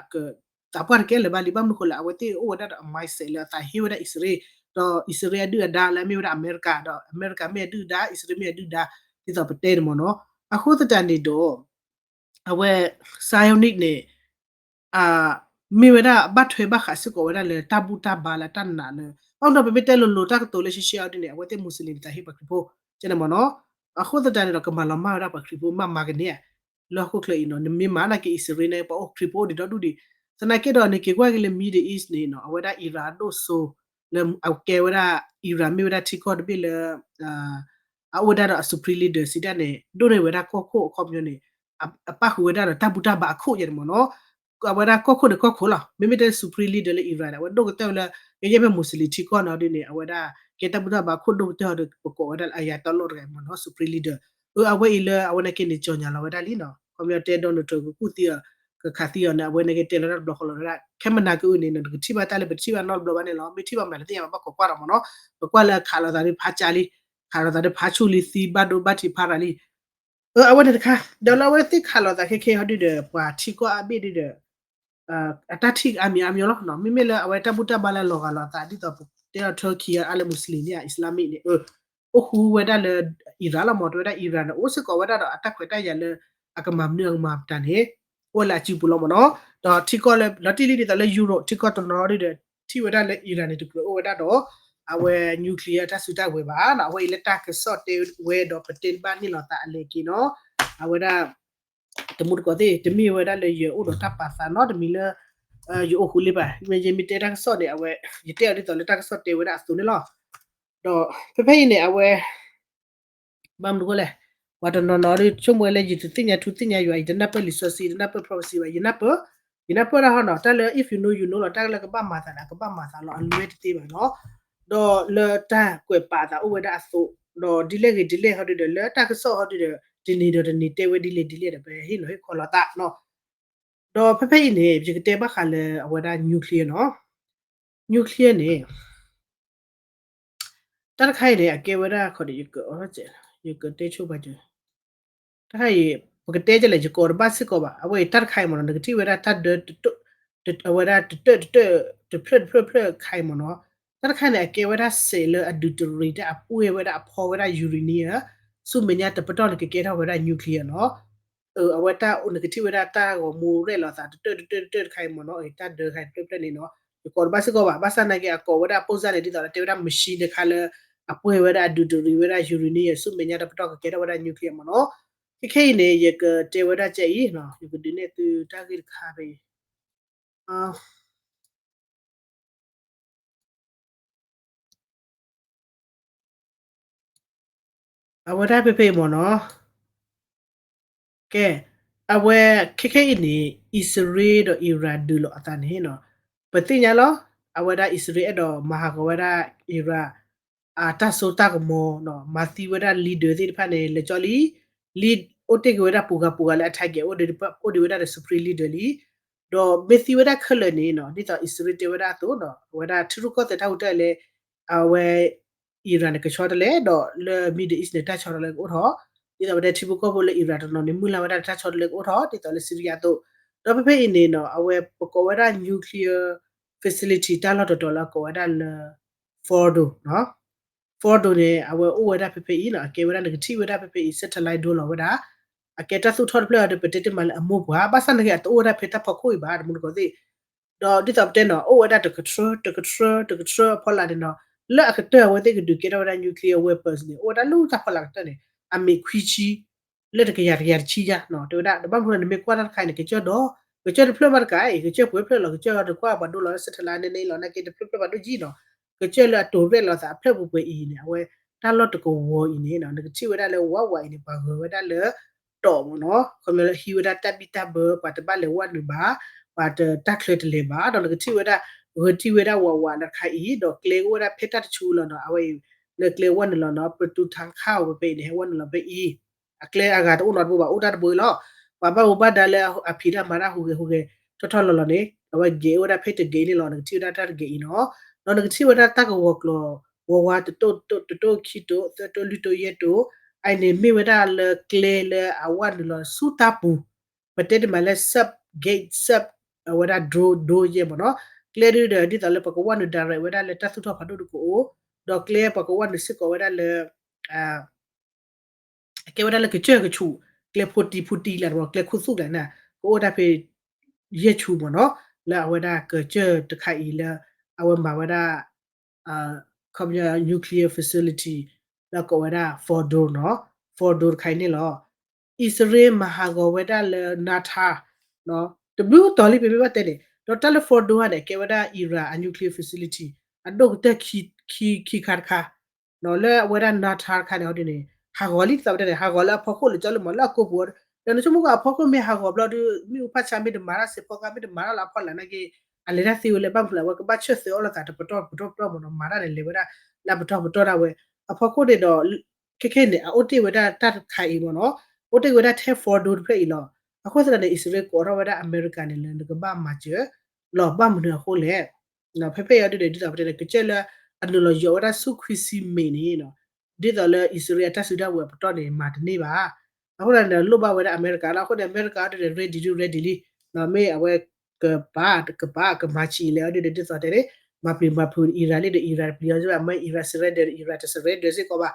သးပှၢ်တကဲလၢၤဘၣ်လံ ဘၣ်မနုၤဃိလဲၣ် အဝဲသ့ၣ်အိၣ်ဝဲဒၣ်ဒီးအ mindset လၢအသးဟ့ဝဲဒၣ်အံၣ်စရ့လး, ဒီးအံၣ်စရ့လးအဒုၣ်အဒါလၢအမ့ၢ်ဝဲဒၣ်အမဲရကၤ, ဒီးအမဲရကၤမ့ၢ်အဒုၣ်ဒါ အံၣ်စရ့လးမ့ၢ်အဒုၣ်ဒါ ဒ်သိးပတဲန့ၣ်မ့ၢ်နီၤ. အဃိသတးန့ၣ်ဒီး အဝဲ Zionist န့ၣ် မ့ၢ်ဝဲဒၣ်ဘၣ်ထွဲဘၣ်ဃးစ့ၢ်ကီးဝဲဒၣ်လၢတၢ်ဘူၣ်တၢ်ဘါလၢတၢ်နာ်လၢ ဘၣ်မနုၤပမ့ၢ်တဲလိၤလိၤတၢ်ကတိၤလၢရှဲရှဲအီၤဒ်န့ၣ် အဝဲသ့ၣ် Muslim န့ၣ် သးဟ့ပှၤခရံာ်ဖိ ကဲန့ၣ်မ့ၢ်နီၤ. အဃိသတးန့ၣ်ဒီး ကမၤလီၤမၢ်ဝဲဒၣ်ပှၤခရံာ်ဖိ မ့ၢ်မၤကန့ၢ်ဧါ လၢဟီၣ်ခိၣ်ချၢအံၤနီၤ နမ့ၢ်မၤနာ်က့အံၣ်စရ့လးန့ၣ် ပှၤအိၣ်ခရံာ်ဖိအိၣ်ဒံးဒီဒူၣ်ဒံး, သနာ်က့ဒီးနက့ၤကွၢ်က့ၤလၢ Middle East န့ၣ်နီၤ အဝဲဒၣ် Iran အဒိၣ်စိ လၢအကဲဝဲဒၣ် Iran မ့ၢ်ဝဲဒၣ်ထံကီၢ်တဘ့ၣ်လၢ အအိၣ်ဝဲဒၣ်ဒီးအ Supreme Leader စံးဒၣ်န့ၣ် ဒိၣ်န့ၢ်ဝဲဒၣ်ကီၢ်ခိၣ်အခီပညီန့ၣ် အပၣ်ဃုာ်ဝဲဒၣ်ဒီးတၢ်ဘူၣ်တၢ်ဘါအခိၣ်ယဲန့ၣ်မ့ၢ်နီၤ. အဝဲဒၣ်ကီၢ်ခိၣ်န့ၣ်ကီၢ်ခိၣ်လီၤ. မ့မ့ၢ်တဲ Supreme Leader လၢ Iran န့ၣ် အဝဲဒိၣ်ကတၢၢ်လၢ ကယဲၢ်ဖဲ Muslim ထံကီၢ်န့ၣ်ဒ်န့ၣ် အဝဲဒၣ်ကဲတၢ်ဘူၣ်တၢ်ဘါခိၣ်ဒိၣ်ကတၢၢ်ဒီး ပကိးဝဲဒၣ်လၢ Ayatollah တဂၤမ့ၢ်နီၤ Supreme Leader. အဝဲအံၤလၢအဝဲန့ၣ်က့န့ၣ် ကြေညာ လီၤဝဲဒၣ်လံနီၤ. ခီပညီတဲ Donald Trump ကကူၣ်သံအီၤ ကခးသံအီၤန့ၣ် အဝဲန့ၣ်က့တဲလီၤတၢ်တဘျီဃီလီၤဝဲဒၣ် ခဲမနၤကအုၢ်န့ၣ်နီၤ နကထံၣ်ဘၣ်တၢ်လၢပထံၣ်ဘၣ်နီတဘျီဘၣ်န့ၣ်လီၤ. မ့ၢ်ထံၣ်ဘၣ်မနုၤတသ့ၣ်ညါဘၣ် ဘၣ်ခိးကွၢ်ဒီးမ့ၢ်နီၤ. ပကွၢ်လၢခးလိာ်သးဒ်ဖးကၢ်လံ ခးလိာ်သးဒ်ဖးဆူၣ်လံ သံဘၣ်ဒိဘၣ်ထံးဖးရၤလံ အဝဲန့ၣ်တခါ ဒီးလၢအဝဲသ့ၣ်ခးလိာ်သးခဲခဲဟီဒ်ဒီး ပှၤထံကီၢ်အါဘ့ၣ်ဒ်ဒီး အတၢ်ထံၣ်အါမံၤအါမံၤလီၤ. မ့မ့ၢ်လၢအဝဲတၢ်ဘူၣ်တၢ်ဘါလၢလီၤဂာ်လိာ်သး ဒ်သိးပတဲအီၤ Turkey အါလၢ Muslim န့ၣ် Islamic န့ၣ် အိၣ်ဃူဝဲဒၣ်လၢ Iran လီၤမ့ၢ် တဲဝဲဒၣ် Iran န့ၣ် အိၣ်စ့ၢ်ကီးဝဲဒၣ်ဒီးအတၢ်ခွဲးတၢ်ယာ်လၢ အကမၤမနုၤအကမၤပတၢ်န့ၣ် အိၣ်လၢအစုပူၤလီၤမ့ၢ်နီၤ. ဒီးထံကီၢ်လၢလီၤတံၢ်လံဒ်သိးလၢ Europe ထံကီၢ်တနီၤဒ်ဒီး ထံၣ်ဝဲဒၣ်လၢ Iran န့ၣ် တကြၢးအိၣ်ဝဲဒၣ်ဒီး အဝဲ nuclear တၢ်စုတၢ်ဝဲၤဘၣ်နီၤ. အဝဲအံၤလၢတၢ်ကစီၣ်တဲဝဲဒီးပတဲဘၣ်န့ၢ်လိာ်သးအလဲၤက့ၤနီၤ. အဝဲဒၣ် တမူတကိးသ့ၣ် တမ့ၢ်ဝဲဒၣ်လၢယအိၣ်ဒီးတၢ်ပာ်သးနီတမံၤလၢ ယအိၣ်ဃုာ်လံဘၣ်. မ့ၢ်ယမ့ၢ်တဲတၢ်ကစီၣ်န့ၣ် အဝဲ ယတဲအီၤဒ်သိးလၢတၢ်ကစီၣ်တဲဝဲဒၣ်အသိးန့ၣ်လီၤ. ဒီးဖဲဖဲအံၤန့ၣ် အဝဲ ဘၣ်မနုၤအဃိလဲၣ်, ပှၤတနီၤနီၤဒ်ဆိကမိၣ်ဝဲလၢ ယတသ့ၣ်ညါထူသ့ၣ်ညါယွၤ ယတနၢ်ပၢၢ်လံာ်စီဆှံ ယတနၢ်ပၢၢ် prophecy ဘၣ် ယနၢ်ပၢၢ်, ယနၢ်ပၢၢ်တၢ်ဟီနီၤ တၢ်လၢ if you know you know လီၤ တၢ်လၢကဘၣ်မၤသးန့ၣ် အကဘၣ်မၤသးလီၤ အလွဲတသ့ဘၣ်နီၤ. ဒီးလၢတၢ်ကွဲးပာ်သးအိၣ်ဝဲဒၣ်အသိး ဒီးဒ်လဲၣ်ဂ့ၤဒ်လဲၣ်ဟီဒ်ဒီး လၢတၢ်ကစီၣ်ဟီဒ်ဒီး တနံၤဒီးတနံၤတဲဝဲဒ်လဲၣ်ဒ်လဲၣ်ဒီး ပဟ့ၣ်လီၤဟ့ၣ်ခီလီၤသးနီၤ. ဒီးဖဲဖဲအံၤန့ၣ် ယကတဲဘၣ်ဃးလၢအဝဲဒၣ် nuclear နီၤ. nuclear န့ၣ် တၢ်တခါအံၤန့ၣ် အကဲဝဲဒၣ်ခီဒီး ယက ယကတဲဆိပာ်စၢၤ တခါအံၤ ပကတဲကလဲၣ် ယကိးတဘၣ်စ့ၢ်ကီးဘၣ်. အဝဲအံၤတၢ်တခါအံၤမ့ၢ်နီၤ နကထံၣ်ဝဲဒၣ်တၢ်ဒၢ အဝဲဒၣ်တတၢၢ်တတၢၢ် တဖျၢၣ်တဖျၢၣ်တဖျၢၣ်တခါအံၤမ့ၢ်နီၤ. တၢ်တခါန့ၣ် အကဲဝဲဒၣ်စဲးလၢအဒုးတရံးတၢ်အပှဲၢ်ဝဲဒၣ်အဖီဝဲဒၣ် uranium ဆူမဲာ်ညါတပတီၢ်န့ၣ် ကကဲထီၣ်ဝဲဒၣ် nuclear နီၤ. အဝဲတၢ်အိၣ်နကထံၣ်ဝဲဒၣ်တၢ်ဂီၤမူရဲၣ်လီၤသး တတၢၢ်တတၢၢ်တတၢၢ်တခါအံၤမ့ၢ်နီၤ တၢ်ဒၢတခါအံၤတဖျၢၣ်တဖျၢၣ်န့ၣ်နီၤ ယကိးတဘၣ်စ့ၢ်ကီးဘၣ်. ဘၣ်ဆၣ်နာ်က့ အကိးဝဲဒၣ်အပိၢ်စၢ်န့ၣ် ဒ်သိးလၢတဲဝဲဒၣ် machine တခါလၢ အပှဲၢ်ဝဲဒၣ်အဒုးတရံးဝဲဒၣ် uranium ဆူမဲာ်ညါတပတီၢ်ကကဲထီၣ်ဝဲဒၣ် nuclear မ့ၢ်နီၤ. ခဲခဲအံၤန့ၣ် ယကတဲဝဲဒၣ်ကဲအံၤ ယကဒုးနဲၣ်သုတၢ်ဂ့ၢ်တခါဖဲအံၤ အဝဲဒၣ်ဖဲဖဲအံၤမ့ၢ်နီၤ. ကဲ, အဝဲခဲခဲအံၤန့ၣ် အံၣ်စရ့လးဒီး Iran ဒုးလိာ်အသးန့ၣ်နီၤ, ပသ့ၣ်ညါလီၤ. အဝဲဒၣ်အံၣ်စရ့လးအဲၣ်ဒိးမၤဟးဂီၤဝဲဒၣ် Iran အတၢ်စိတၢ်ကမီၤနီၤ, မၤသံဝဲဒၣ် leader သ့ၣ်တဖၣ်န့ၣ် လဲၤကၠီလံ, လံ အိၣ်တ့ၢ်က့ၤဝဲဒၣ်ပူၤဂၤပူၤဂၤလၢအ target အိၣ်ဒံးဝဲဒၣ်ဒီး supreme leader လံ. ဒီးမ့ၢ်သံဝဲဒၣ်ခဲလၢာ်န့ၣ်နီၤ, ဒ်သိးအံၣ်စရ့လးတဲဝဲဒၣ်အသိးနီၤ, အဝဲဒၣ်ထံရူၢ်ကီၢ်သဲးတၢ်ဟူးတၢ်ဂဲၤလၢ အဝဲ Iran န့ၣ် ကဆီတလဲ, ဒီးလၢ Middle East န့ၣ် တၢ်ဆီတလဲကအိၣ်ထီၣ်, ဒ်သိးပတဲထံဖိကီၢ်ဖိလၢ Iran တနီၤန့ၣ် မုၢ်လၢ်ဝဲဒၣ်တၢ်ဆီတလဲကအိၣ်ထီၣ် ဒ်သိးလၢ Syria အသိး, ဒီးဖဲဖဲအံၤန့ၣ်နီၤ, အဝဲပကိးဝဲဒၣ် nuclear facility တၢ်လီၢ်တတီၤလၢအကိးဝဲဒၣ်လၢ Fordo နီၤ. Fordo န့ၣ် အဝဲအိၣ်ဝဲဒၣ်ဖဲဖဲအံၤနီၤ, အကဲဝဲဒၣ်နကထံၣ်ဝဲဒၣ်ဖဲဖဲအံၤ satellite drone လီၤဝဲဒၣ်, အကဲတၢ်သူၣ်ထီၣ်တဖျၢၣ်ဒီး ပတဲတ့ၢ်မးလၢအမိၢ်ပှၢ်, ဘၣ်ဆၣ်နက့အတအိၣ်ဝဲဒၣ်ဖဲတၢ်ဖီခိၣ်အံၤဘၣ် တမူတကိးသ့ၣ်, ဒီးဒ်သိးပတဲနီၤ အိၣ်ဝဲဒၣ်တကထြၢ တကထြၢ တကထြၢအဖီလာ်န့ၣ်နီၤ, လၢအကတၢၢ်အဝဲသ့ၣ်ကဒုးကဲထီၣ်ဝဲဒၣ် nuclear weapons န့ၣ် အိၣ်ဝဲဒၣ်လၢတၢ်ဖီလာ်ကတၢၢ်န့ၣ် အမ့ၢ်ခွံဆံ လၢတကယၤတကယၤတဆံယါနီၤ, တဲဝဲဒၣ် ဒီးဘၣ်မနုၤနမ့ၢ်ကွၢ်တၢ်တခါအံၤန့ၣ် ကစၢၢ်ဒီး ကစၢၢ်တဖျၢၣ်မးတကးအံၤ ကစၢၢ်ပှဲၤဖျၢၣ်လီၤ, ကစၢၢ်ဒီးကွၢ်ပှၤဒိလီၤ satellite န့ၣ်န့ၣ်လီၤ နာ်က့တဖျၢၣ်ဖျၢၣ်ဘၣ်ဒိၣ်ကံနီၤ, ကစၢၢ်လၢအတိၤရဲၣ်လီၤသးအဖျၢၣ်ပူၤပှဲၤအံၤန့ၣ် အဝဲတၢ်လီၢ်တကဝီၤအံၤန့ၣ် နကထံၣ်ဝဲဒၣ်လၢဝးဝးအံၤန့ၣ် ပှၤဂၢၤဝဲဒၣ်လၢ တီၣ်မ့ၢ်နီၤ, ခီဖျိလၢဟံးဝဲဒၣ်တၢ်ဘံၣ်တၢ်ဘၢ ပှၤတဘၣ်လဲၤဝဲနုာ်ဘၣ်, ပှၤတတၢ်ချၢတလဲၤဘၣ်, ဒီးနကထံၣ်ဝဲဒၣ် ဂၢၤထံၣ်ဝဲဒၣ်ဝးဝးလၢတခါအံၤ ဒီးကျဲကအိၣ်ဝဲဒၣ်ဖဲတၢ်တဆူလီၤနီၤ, အဝဲအံၤ လၢကျဲဝဲနုာ်လီၤနီၤ, ပတူထၣ်ခၣ်ဝဲဖဲအံၤန့ၣ် ဟဲဝဲနုာ်လီၤဖဲအံၤ, အကျဲအဂၤတအိၣ်နီတဘိဘၣ် အိၣ်တၢ်တဘိလီၤ, ပှၤဘၣ်မူဘၣ်ဒါလၢအဖံးတၢ်မၤတၢ်ဟူးဂဲၤဟူးဂဲၤ ထီၣ်ထီၣ်လီၤလီၤန့ၣ် အဝဲဂဲၤအိၣ်ဝဲဒၣ်ဖဲတဂ့ၤန့ၣ်လီၤ, နကထံၣ်ဝဲဒၣ်တၢ်တဂ့ၤအံၤနီၤ, ဒီးနကထံၣ်ဝဲဒၣ်တၢ်ကဝီၤကျိၤ ဝးဝးတတိၢ်တတိၢ်ခံတိၢ် သၢတိၢ်လွံၢ်တိၢ်ယဲၢ်တိၢ်, အအံၤန့ၣ်မ့ၢ်ဝဲဒၣ်လၢကျဲလၢအဝဲနုာ်လီၤဆူတၢ်ပူၤ, ပတဲတ့ၢ်မးလၢ sub gate sub အဝဲဒၣ် drone drone ယဲၢ်မ့ၢ်နီၤ, ကျဲဒုဒီး ဒ်သိးလၢပကဝဲနုာ် direct ဝဲဒၣ်လၢတၢ်သူၣ်ထီၣ်ဖးဒိၣ်တကအိၣ်, ဒီးကျဲပှၤကဝဲနုာ်စ့ၢ်ကီးဝဲဒၣ်လၢ ကဲဝဲဒၣ်လၢကစၢၢ်ကဆူး ကျဲဖိတံဖိတံလၢတဘီ ကျဲခူသူၣ်ကျါန့ၣ် ကအိၣ်ဒၣ်ဖဲ ယဲၢ်ဆူမ့ၢ်နီၤ, လၢအဝဲဒၣ်ကစၢၢ်တခါအံၤလၢ အဝဲမၤဝဲဒၣ် ခီပညီ nuclear facility လၢကိးဝဲဒၣ် Fordo နီၤ, Fordo တခါအံၤန့ၣ်လီၤ. အံၣ်စရ့လးမၤဟးဂီၤဝဲဒၣ်လၢ Natanz တဘျုးတီၤလံ ပမ့ၢ်ဘၣ်တဲန့ၣ် ဒီးတၢ်လၢ Fordo န့ၣ် ကဲဝဲဒၣ် Iran အ nuclear facility အဒိၣ်ကတၢၢ်ခံခါတခါ လၢအဝဲဒၣ် Natanz တခါန့ၣ် ဟီဒ်န့ၣ် ဟးဂီၤလံ ဒ်သိးပတဲန့ၣ် ဟးဂီၤလၢအဖီခိၣ်လၢကၠီလၢမ့ၢ် လၢအကိာ်ပူၤ, ဒီးနဆိကမိၣ်ကွၢ်အဖီခိၣ်မ့ၢ်ဟးဂီၤဘျီဒီး မ့ၣ်အူဖးဆါမ့ၢ်တမၤတၢ် စဲးဖီကါမ့ၢ်တမၤတၢ်လၢအဖီလာ်နာ်က့ အလဲၤတၢ်သ့ဝဲလၢ ဘၣ်မနုၤလဲၣ် အဝဲကဘၣ်ဆၢၣ်သၢအီၣ်လိာ်သးတပတီၢ်ပတီၢ်ပတီၢ်မ့ၢ်နီၤ, မၤတၢ်န့ၣ် လဲၤဝဲဒၣ်လၢပတီၢ်ပတီၢ်ဒၣ်ဝဲ အဖီခိၣ်န့ၣ်ဒီး ခဲခဲန့ၣ် အအိၣ်တ့ၢ်ဝဲဒၣ်တၢ်တခါအံၤမ့ၢ်နီၤ, အိၣ်တ့ၢ်ဝဲဒၣ်ထဲ Fordo တဖျၢၣ်အံၤလီၤ. အဃိသတးန့ၣ် အံၣ်စရ့လးကိးထီၣ်ဝဲဒၣ်အမဲရကၤန့ၣ်လၢ နကဘၣ်မၤစၢၤလီၤ. ဘၣ်မနုၤအဃိလဲၣ်, ဖဲဖဲအံၤဒ်န့ၣ် ဒ်သိးပတဲန့ၣ် ကစၢၢ်လၢအနုာ်လီၤယိးဝဲဒၣ်ဆူခွံဆံမ့ၢ်န့ၣ် ဒ်သိးလၢအံၣ်စရ့လးအတၢ်စုတၢ်ဝဲၤအပတီၢ်န့ၣ် မၤတန့ၢ်ဘၣ်. အဃိသတးန့ၣ် လိၣ်ဘၣ်ဝဲဒၣ်အမဲရကၤလီၤ. အဃိန့ၣ် အမဲရကၤဒ်န့ၣ် ready ဒ် ready လံ, မ့ၢ်အဝဲ ကပာ် ကပာ် ကမၤဆံးလဲၣ် အဒ်န့ၣ် ဒ်သိးတဲန့ၣ် မၤပျံၤမၤဖုး Iran လံဒီး Iran တပျံၤအီၤ မ့ၢ် Iran surrender ဒီး Iran တ surrender စ့ၢ်ကီးဘၣ်.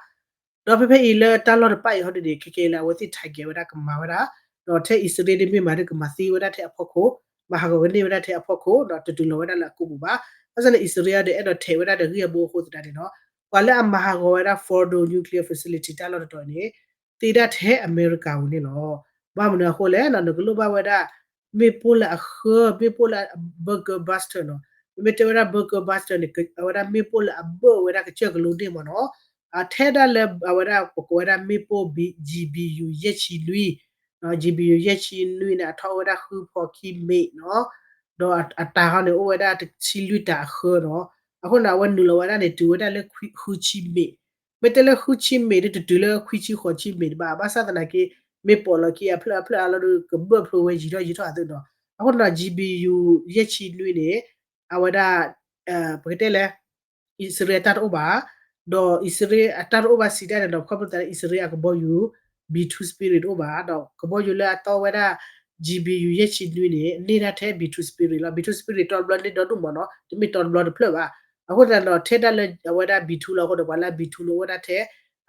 ဒီးဖဲဖဲအံၤလၢတၢ်လီၢ်တဖၣ်အံၤဟီဒ်န့ၣ် ခဲကဲလၢအဝဲသ့ၣ် target ဝဲဒၣ်ကမၤဝဲဒၣ်, ဒီးထဲအံၣ်စရ့လးဒ်မ့ၢ်မၤဒ်ကမၤသံဝဲဒၣ်ထဲအဖီခိၣ်, မၤဟးဂီၤကန့ၢ်ဝဲဒၣ်ထဲအဖီခိၣ် ဒီးတတုၤလီၤဝဲဒၣ်လၢအကိာ်ပူၤဘၣ်. ဘၣ်ဆၣ်န့ၣ် အံၣ်စရ့လးဒီးအဲၣ်ဒိးထဲးဝဲဒၣ်ဒီးဂံၢ်အဘိအဃိသတးန့ၣ်နီၤ, ပှၤလၢအမၤဟးဂီၤဝဲဒၣ် Fordo nuclear facility တၢ်လီၢ်တတီၤန့ၣ် သ့ဒၣ်ထဲအမဲရကၤပူၤန့ၣ်လီၤ. ဘၣ်မနုၤအဃိလဲၣ်နီၤ, နကလိၣ်ဘၣ်ဝဲဒၣ် မ့ၣ်ပိၢ်လၢအဃၢ မ့ၣ်ပိၢ်လၢ bunker buster နီၤ. မ့မ့ၢ်တဲဝဲဒၣ် bunker buster န့ၣ် အဝဲဒၣ်မ့ၣ်ပိၢ်လၢအဘၢၣ်ဝဲဒၣ်ကစၢၢ်ကလိဒ့ၣ်မ့ၢ်နီၤ, အထဲဒၣ်လၢအဝဲဒၣ်ပကိးဝဲဒၣ်မ့ၣ်ပိၢ် G B U ယဲၢ်ဆံနွံ, G B U ယဲၢ်ဆံနွံန့ၣ် အထီၣ်ဝဲဒၣ်ဃုဖီခံမ့ၣ်နီၤ, ဒီးအတၢ်ဟီန့ၣ် အိၣ်ဝဲဒၣ်တဆံလွံၢ်တၢ်အဃၢနီၤ. အဃိန့ၣ် အဝဲနုာ်လီၤဝဲဒၣ်န့ၣ် တုၤဝဲဒၣ်လၢဃုဆံမ့ၣ်, မ့ၢ်တဲလၢဃုဆံမ့ၣ်ဒီး တတုၤလၢခွံဆံဃိးဆံမ့ၣ်တဘၣ်, ဘၣ်ဆၣ်သနာ်က့ မ့ၢ်ပိာ်လီၤခံအဖျၢၣ်အဖျၢၣ်အါလီၤဒီး ကဘၢၣ်ဖျိဝဲယံာ်ထီၣ်ယံာ်ထီၣ်အသိးနီၤ. အဃိန့ၣ် G B U ယဲၢ်ဆံနွံန့ၣ် အဝဲဒၣ် ပကတဲလဲၣ် အံၣ်စရ့လးတၢ်တအိၣ်ဘၣ်, ဒီးအံၣ်စရ့လးအတၢ်တအိၣ်ဘၣ်စံးတၢ်န့ၣ်ဒီး ခီဖျိသးလၢအံၣ်စရ့လးအကဘီယူၤ B two Spirit တအိၣ်ဘၣ်, ဒီးကဘီယူၤလၢအတီဝဲဒၣ် G B U ယဲၢ်ဆံနွံန့ၣ် န့ၢ်ဒၣ်ထဲ B two Spirit လီၤ. B two Spirit တီတဘျီန့ၣ်ဒီဒူၣ်မ့ၢ်နီၤ, တမ့ၢ်တီတဘျီတဖျၢၣ်ဘၣ်. အဃိသတးဒီး ထဲဒၣ်လၢအဝဲဒၣ် B two လီၤအဃိဒီး ပှၤလၢ B two န့ၣ်အိၣ်ဝဲဒၣ်ထဲ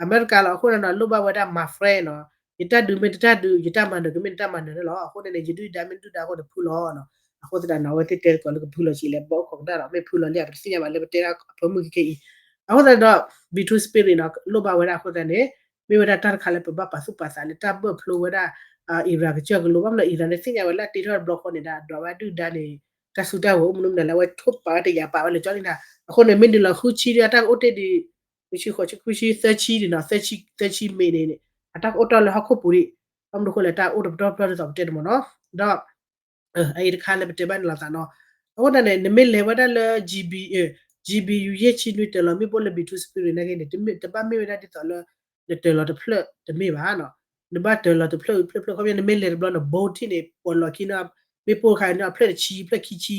အမဲရကၤလီၤ. အဃိသတးဒီး လိၣ်ဘၣ်ဝဲဒၣ် my friend နီၤ, ယတၢ်ဒုးမ့ၢ်နတၢ်ဒုး ယတၢ်မၤနၢၤကမ့ၢ်နတၢ်မၤနၢၤန့ၣ်လီၤ. အဃိန့ၣ်န့ၣ် ယဒုၣ်ဒါမ့ၢ်ဒုၣ်ဒါအဃိန့ၣ် ဖုလီၤနီၤ. အဃိသတးန့ၣ် အဝဲသ့ၣ်တဲသကိးလၢကဖုလီၤဆံးလဲၣ် ဘီအိၣ်ခိးကနၣ်ဒီး မ့ၢ်ဖုလီၤလံ ပတသ့ၣ်ညါဘၣ်လၢပတဲဒၣ်အဖၢမုၢ်ခဲခဲအံၤ. အဃိသတးဒီး B two Spirit နီၤ လိၣ်ဘၣ်ဝဲဒၣ်အဃိသတးန့ၣ် မ့ၢ်ဝဲဒၣ်တၢ်တခါလၢပဘၣ်ပာ်သူၣ်ပာ်သးလၢတၢ်ဘၢၣ်ဖျိဝဲဒၣ် Iran ကစၢၢ်ကလိ ဘၣ်မနုၤ Iran န့ၣ် သ့ၣ်ညါဝဲလၢအတ့ထီၣ်တဘျီဃီန့ၣ်ဒီး ဒွးဝဲဒုၣ်ဒါန့ၣ် တၢ်စုတၢ်ဝဲၤအိၣ်မနုၤမနုၤလၢအဝဲထိၣ်ပာ်ဝဲတယာ်ပာ်ဝဲလၢကၠီလံနၤ. အဃိန့ၣ် မ့ၢ်နုာ်လီၤဃုဆံဒီး အတၢ်ကအိၣ်တ့ၢ်ဒံး ဃုဆံဃိးဆံ ခွံဆံ သၢဆံန့ၣ်နီၤ, သၢဆံ သၢဆံမ့ၢ်န့ၣ် အတၢ်ကအိၣ်တီၢ်လၢဟီၣ်ခိၣ်ပူၤဒံး. ဘၣ်မနုၤအဃိလဲၣ် တၢ်အိၣ်တပတီၢ်ပတီၢ်ဒ်သိးပတဲန့ၣ်မ့ၢ်နီၤ. ဒီး အအံၤတခါလၢပတဲဘၣ်န့ၣ်လီၤသးနီၤ. အဃိသတးန့ၣ် နမ့ၢ်လဲၤဝဲဒၣ်လၢ GB, GB ယူၤယဲၢ်ဆံနွံ တၢၤလီၤမ့ၣ်ပိၢ်လၢ B two Spirit နာ်က့န့ၣ် တဘၣ်မ့ၢ်ဝဲဒၣ်ဒ်သိးလၢ နတၢၤလီၤတဖျၢၣ်တမ့ၢ်ဘၣ်နီၤ. နဘၣ်တၢၤလီၤတဖျၢၣ်ဖျၢၣ်ဖျၢၣ် ခီပညီ နမ့ၢ်လဲၤတဘျီန့ၣ် ဘိထံၣ်န့ၣ် ပိာ်လီၤခံနီၤ မ့ၣ်ပိၢ်တခါန့ၣ် အဖျၢၣ်တဆံ ဖျၢၣ်ခံဆံ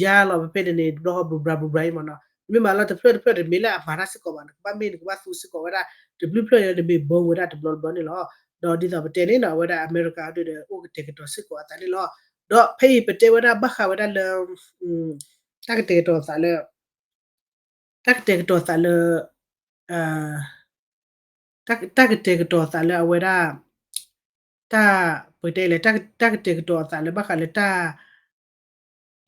ယါလီၤဖဲဖဲန့ၣ်န့ၣ် တဘျီဃီ ဘျူးဘျါဘျူးဘျါအံၤမ့ၢ်နီၤ. နမ့ၢ်မၤလီၤတဖျၢၣ်တဖျၢၣ်တမ့ၢ်လၢအမၤတၢ်စ့ၢ်ကီးဘၣ် နကဘၣ်မ့ၢ်နကဘၣ်သူစ့ၢ်ကီးဝဲဒၣ် တဘျုးဖျၢၣ်န့ၣ် နမ့ၢ်ဘိဝဲဒၣ်တဘျီတဘျီန့ၣ်လီၤ. ဒီးဒ်သိးပတဲန့ၣ်နီၤ အဝဲဒၣ်အမဲရကၤဒ်ဒီး အိၣ်ကတဲာ်ကတီၤစ့ၢ်ကီးအသးန့ၣ်လီၤ. ဒီးဖဲအံၤပတဲဝဲဒၣ်ဘၣ်ဃးဝဲဒၣ်လၢ တၢ်ကတဲာ်ကတီၤသးလၢ တၢ်ကတဲာ်ကတီၤသးလၢ တၢ်ကတဲာ်ကတီၤအသးလၢအဝဲဒၣ် တၢ် ပတဲလဲၣ် တၢ်ကတဲာ်ကတီၤအသးလၢဘၣ်ဃးလၢတၢ်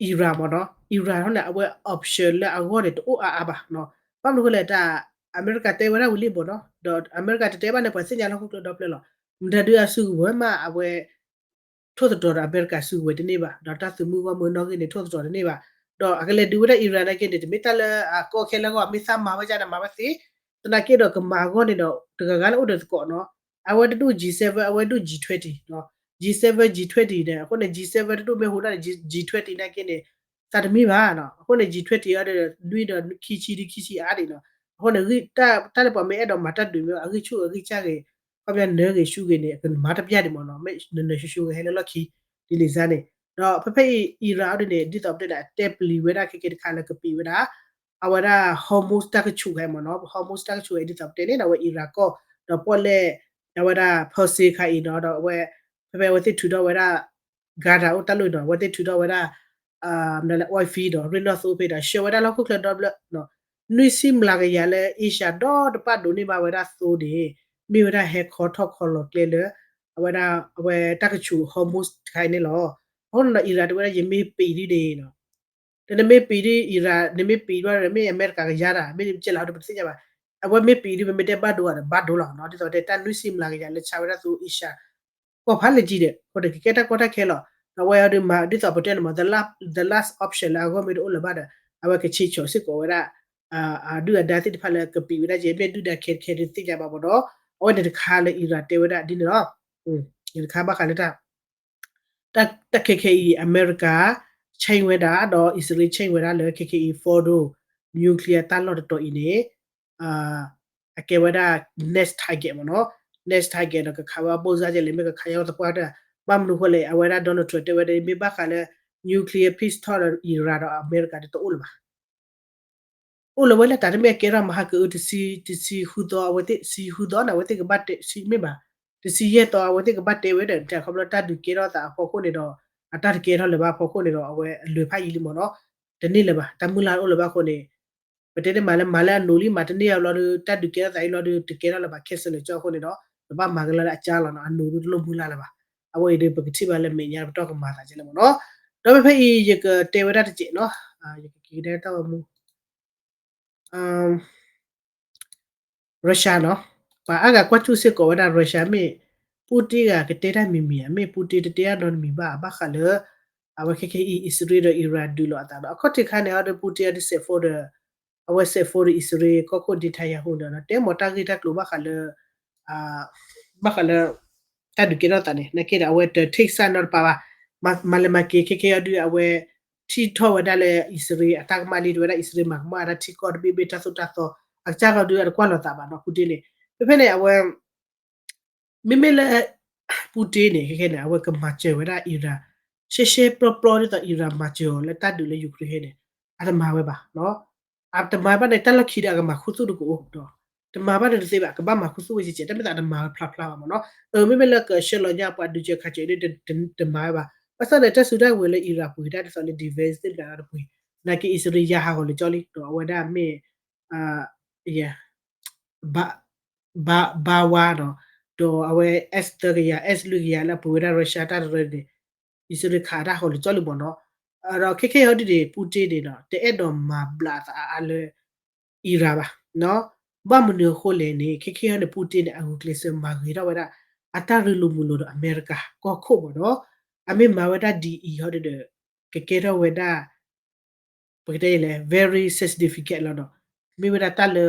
Iran မ့ၢ်နီၤ Iran ထီၣ်န့ၣ် အဝဲ option လၢအဂီၢ်န့ၣ် တအိၣ်အါအါဘၣ်နီၤ. ဘၣ်မနုၤဃိလဲၣ် တၢ်အမဲရကၤတဲဝဲဒၣ်ဝံၤလံမ့ၢ်နီၤ ဒီးအမဲရကၤတတဲဘၣ်န့ၣ် ပှၤသ့ၣ်ညါလၢဟီၣ်ခိၣ်ချၢဒီဖျၢၣ်လီၤ. မတၤဒုးအစုကဝဲၤမး အဝဲ ထိၣ်သတြီၤဒီးအမဲရကၤစုကဝဲၤတန့ၢ်ဘၣ်, ဒီးတၢ်သုးမုၢ်ဂီၢ်မုၢ်နီၣ်ဂံၢ်န့ၣ် ထိၣ်သတြီၤတန့ၢ်ဘၣ်. ဒီးအကလဲၤဒုးဝဲဒၣ် Iran နာ်က့န့ၣ် တမ့ၢ်တၢ်လၢအကီခဲလၢအဂီၢ် မ့ၢ်သးမၤဝဲဒ်န့ၣ် မၤဝဲသ့, သနာ်က့ဒီးကမၤအဂီၢ်န့ၣ်ဒီး တဂၤဂၤလၢအိၣ်ဒီးသကိးနီၤ, အဝဲတဒူၣ် G seven အဝဲဒူၣ် G twenty နီၤ, G seven G twenty န့ၣ် အဃိန့ၣ် G seven တဒူၣ်မ့ၢ်ဟူဒၣ်န့ၣ် G twenty နာ်က့န့ၣ် သးတမံဘၣ်နီၤ. အဃိန့ၣ် G twenty အံၤဒီး နွံဒီးခံဆံဒ်ခံဆံအါဒံးနီၤ. အဃိန့ၣ် တၢ်လၢပှၤမ့ၢ်အဲၣ်ဒိးမၤတၢ်ဒုးမ့ၢ်အဂံၢ်ဆူၣ်အဂံၢ်ဆၢဂ့ၤ, ခီပညီနၢဂ့ၤဆူဂ့ၤန့ၣ် အကမၤတပျၢ်ဒံးမ့ၢ်နီၤ, မ့ၢ်နနၢၤဆူၣ်ဆူၣ်ဂ့ၤဟဲလၢလီၢ်ခံ ဒ်န့ၣ်စ့ၢ်န့ၣ်. ဒီးဖဲဖဲအံၤ Iran အံၤဒ်န့ၣ် ဒ်သိးပတဲဒၣ် အတဲပျံၤဝဲဒၣ်ခဲကဲတခါလၢကပံာ်ဝဲဒၣ် အဝဲဒၣ် Hormuz တၢ်ကဆူးခဲအံၤမ့ၢ်နီၤ, Hormuz တၢ်ကဆူးအံၤဒ်သိးပတဲန့ၣ် အဝဲ Iran ကီၢ် ဒီးပီၣ်လဲၣ် အဝဲဒၣ် Persia ခါအံၤနီၤ, ဒီးအဝဲ ဖဲဖဲအဝဲသ့ၣ်ထုးထီၣ်ဝဲဒၣ် Gaza အိၣ်တၢ်လိၣ်နီၤ, အဝဲသ့ၣ်ထုးထီၣ်ဝဲဒၣ် oil field ဒီး ရ့ၣ်နီၣ်သိဖဲဒီး ဆှၢဝဲဒၣ်လၢဟီၣ်ခိၣ်ချၢဒီဖျၢၣ် နွံဆံမျးကယၤလၢ Asia ဒီတပၤဒိးန့ၢ်ဘၣ်ဝဲဒၣ်သိန့ၣ် မ့ၢ်ဝဲဒၣ်ဟဲခီထီၣ်ခီလီၤကျဲလၢ အဝဲဒၣ် အဝဲတၢ်ကဆူး Hormuz တခါအံၤန့ၣ်လီၤ. အဃိန့ၣ်ဒီး Iran တဲဝဲဒၣ် ယမ့ၢ်ပံာ်ဒ်န့ၣ်နီၤ, တနမ့ၢ်ပံာ်ဒ် Iran နမ့ၢ်ပံာ်ဒ်န့ၣ် မ့ၢ်အမဲရကၤကယါတၢ် မ့ၢ်နကဲလၢဟီဒီးပတသ့ၣ်ညါဘၣ်. အဝဲမ့ၢ်ပံာ်ဒ် ပမ့ၢ်တဲဘၣ်ဒိဂၤဒီး ဘၣ်ဒိလီၤနီၤ, ဒ်သိးတဲတၢ်နွံဆံမျးကယၤလၢဆါဝဲဒၣ်သိ Asia ကီၢ်ဖးလဲၢ်ကံဒီး အဃိန့ၣ် ကကဲတၢ်ကီတၢ်ခဲလီၤ. ဒီးအဝဲအံၤဒီးမၤ ဒ်သိးပတဲန့ၣ်မ့ၢ် the last, the last option လၢအဂီၢ်မ့ၢ်တအိၣ်လၢၤဘၣ်ဒီး အဝဲကဆံးဆီးစ့ၢ်ကီးဝဲဒၣ် အဒုၣ်အဒါသ့ၣ်တဖၣ်လၢကပံာ်ဝဲဒၣ်က့ မ့ၢ်ဒုၣ်ဒါခဲတခဲတသ့ၣ်ညါဘၣ်မ့ၢ်နီၤ. အဝဲန့ၣ်တခါလၢ Iran တဲဝဲဒၣ်ဒ်န့ၣ်လီၤ. န့ၣ်တခါဘၣ်ဃးလၢတၢ် တၢ်ခဲခဲအံၤ အမဲရကၤ change ဝဲဒၣ် ဒီးအံၣ်စရ့လး change ဝဲဒၣ်လၢခဲခဲအံၤ Fordow nuclear တၢ်လီၢ်တတီၤအံၤန့ၣ် အကဲဝဲဒၣ် next target မ့ၢ်နီၤ, next target ဒီးကခးဝဲ bullseye ကလဲၣ် မ့ၢ်ကခးညါဝဲသပှၢ်တၢၢ်, ဘၣ်မနုၤဃိလဲၣ် အဝဲဒၣ် Donald Trump တဲဝဲဒၣ် မ့ၢ်ဘၣ်ဃးလၢ nuclear peace talk ဒီး Iran ဒီးအမဲရကၤန့ၣ်တအိၣ်လၢၤဘၣ် အိၣ်လၢၤဝဲလၢတၢ်တမ့ၢ်အကဲထီၣ်မဟါကအု တဆံဃုသီ အဝဲသ့ၣ် ဆံဃုသီန့ၣ် အဝဲသ့ၣ်ကဘၣ်တဲ ဆံမ့ၢ်ဘၣ် တဆံယဲၢ်သီ အဝဲသ့ၣ်ကဘၣ်တဲဝဲဒီး တၢ်ခီဖျိတၢ်ဒုးကဲထီၣ်သးအဖီခိၣ်န့ၣ်ဒီး အတၢ်တကဲထီၣ်လၢၤဘၣ်အဖီခိၣ်န့ၣ်ဒီး အဝဲအလွဲၢ်ဖးယံာ်လံမ့ၢ်နီၤ, တန့ၢ်လၢၤဘၣ် တၢ်မုၢ်လၢ်အိၣ်လၢၤဘၣ်အဃိန့ၣ် ပတဲန့ၣ်မၤလၢမၤလၢအနိးလံ မၤတန့ၢ်အဘျီဒီး တၢ်ဒုးကဲထီၣ်သးအံၤဘျီဒီး တကဲထီၣ်လၢၤဘၣ် cancel လၢာ်ကၠီအဃိန့ၣ်ဒီး ပဘၣ်မၤကလၢလၢအကၢ်လီၤနီၤ, အနိးဒုးတလိၣ်မုၢ်လၢ်လၢၤဘၣ်. အဝဲအံၤဒီး ပကထံၣ်ဘၣ်လၢမဲာ်ညါပတီၢ်ကမၤသးကဲလၢမ့ၢ်နီၤ. ဒီးဖဲဖဲအံၤ ယကတဲဝဲဒၣ်တစဲးနီၤ, ယကက့ၤကဒါတၢ်ဂီၤမူ Russia နီၤ, ပှၤအါဂၤကွၢ်စူၣ်စ့ၢ်ကီးဝဲဒၣ် Russia မ့ၢ် Putin ဂၤကတဲတၢ်မံၤမံၤဧါ, မ့ၢ် Putin တတဲတၢ်နီတမံၤဘၣ် ဘၣ်ဃးလၢ အဝဲခဲခဲအံၤ အံၣ်စရ့လးဒီး Iran ဒုးလိာ်အသးဒီး အခီၣ်ထံးခါန့ၣ် ဟီဒီး Putin အဒုးစဲးဖိဒီး အဝဲစဲးဖိဒီးအံၣ်စရ့လးကီၢ်ခိၣ် Netanyahu ဒီး တဲမ့ၢ်တၢ်ဂ့ၢ်တၢ်ကျိၤဘၣ်ဃးလၢ ဘၣ်ဃးလၢ တၢ်ဒုးကဲထီၣ်သးန့ၣ် နာ်က့ဒီး အဝဲတ take side နီတပၤဘၣ်, မၤလဲၤမၤက့ၤ ခဲခဲအံၤဒုး အဝဲ ထံၣ်ထီၣ်ဝဲဒၣ်လၢအံၣ်စရ့လးအတၢ်ကမၣ်လံ တဲဝဲဒၣ် အံၣ်စရ့လးမၤကမၣ်ဝဲဒၣ်ထံကီၢ်တဘ့ၣ်ဘ့ၣ် တၢ်သိၣ်တၢ်သီ အကစၢ်လီၤဒုး အတကွၢ်လီၤသးဘၣ်နီၤ Putin န့ၣ်. ဖဲဖဲန့ၣ် အဝဲ မ့မ့ၢ်လၢ Putin န့ၣ် ခဲခဲန့ၣ် အဝဲကမၤစၢၤဝဲဒၣ် Iran ရှဲရှဲပျီပျီဒ်သိး Iran မၤစၢၤအီၤလၢတၢ်ဒုးလၢ Ukraine န့ၣ် အတမၤဝဲဘၣ်နီၤ. အတမၤဘၣ်န့ၣ် တၢ်လီၢ်ခံဒီး အကမၤခူသူၣ်တကအိၣ်ဒီး တမၤဘၣ်န့ၣ်တသ့ဘၣ် ကဘၣ်မၤခူသူၣ်ဝဲကဲကဲ တမ့ၢ်သးတမၤဝဲဖျါဖျါဘၣ်မ့ၢ်နီၤ. အၢ မ့မ့ၢ်လၢကဆှၢလီၤညါပှၤဒုးကဲခးစၢၤဒ် တမၤဝဲဘၣ်. ဘၣ်ဆၣ်န့ၣ် တၢ်စုတၢ်ကဝဲၤလၢ Iran ပှ့ၤတၢ်ဒ်သိးလၢ defense သ့ၣ်တဖၣ်တပှ့ၤ နာ်က့အံၣ်စရ့လးယါဟးဂီၤလၢာ်ကၠီလံ ဒီးအဝဲဒၣ်မ့ၢ် ဘါဝါဒီး ဒီးအဝဲ S သၢကယၤ S လွံၢ်ကယၤလၢအပှ့ၤဝဲဒၣ် Russia တၢ်တရၢန့ၣ် အံၣ်စရ့လးခးတၢ်ဟးဂီၤလၢာ်ကၠီလံမ့ၢ်နီၤ. ဒီးခဲခဲအံၤဒ်န့ၣ် Putin န့ၣ်ဒီး တအဲၣ်ဒိးမၤဘျးသးအါအါလၢ Iran ဘၣ်. ဘၣ်မနုၤအဃိလဲၣ်န့ၣ် ခဲခဲအံၤန့ၣ် Putin န့ၣ် အဂုာ်ကျဲးစၢးမၤဂ့ၤထီၣ်ဝဲဒၣ် အတၢ်ရ့လိာ်မုာ်လိာ်ဒီးအမဲရကၤကီၢ်ခိၣ်မ့ၢ်နီၤ. အမ့ၢ်မၤဝဲဒၣ်ဒ်အံၤဟီဒ်ဒီး ကကဲထီၣ်ဝဲဒၣ် ပကတဲလဲၣ် very significant လီၤဒီး မ့ၢ်ဝဲဒၣ်တၢ်လၢ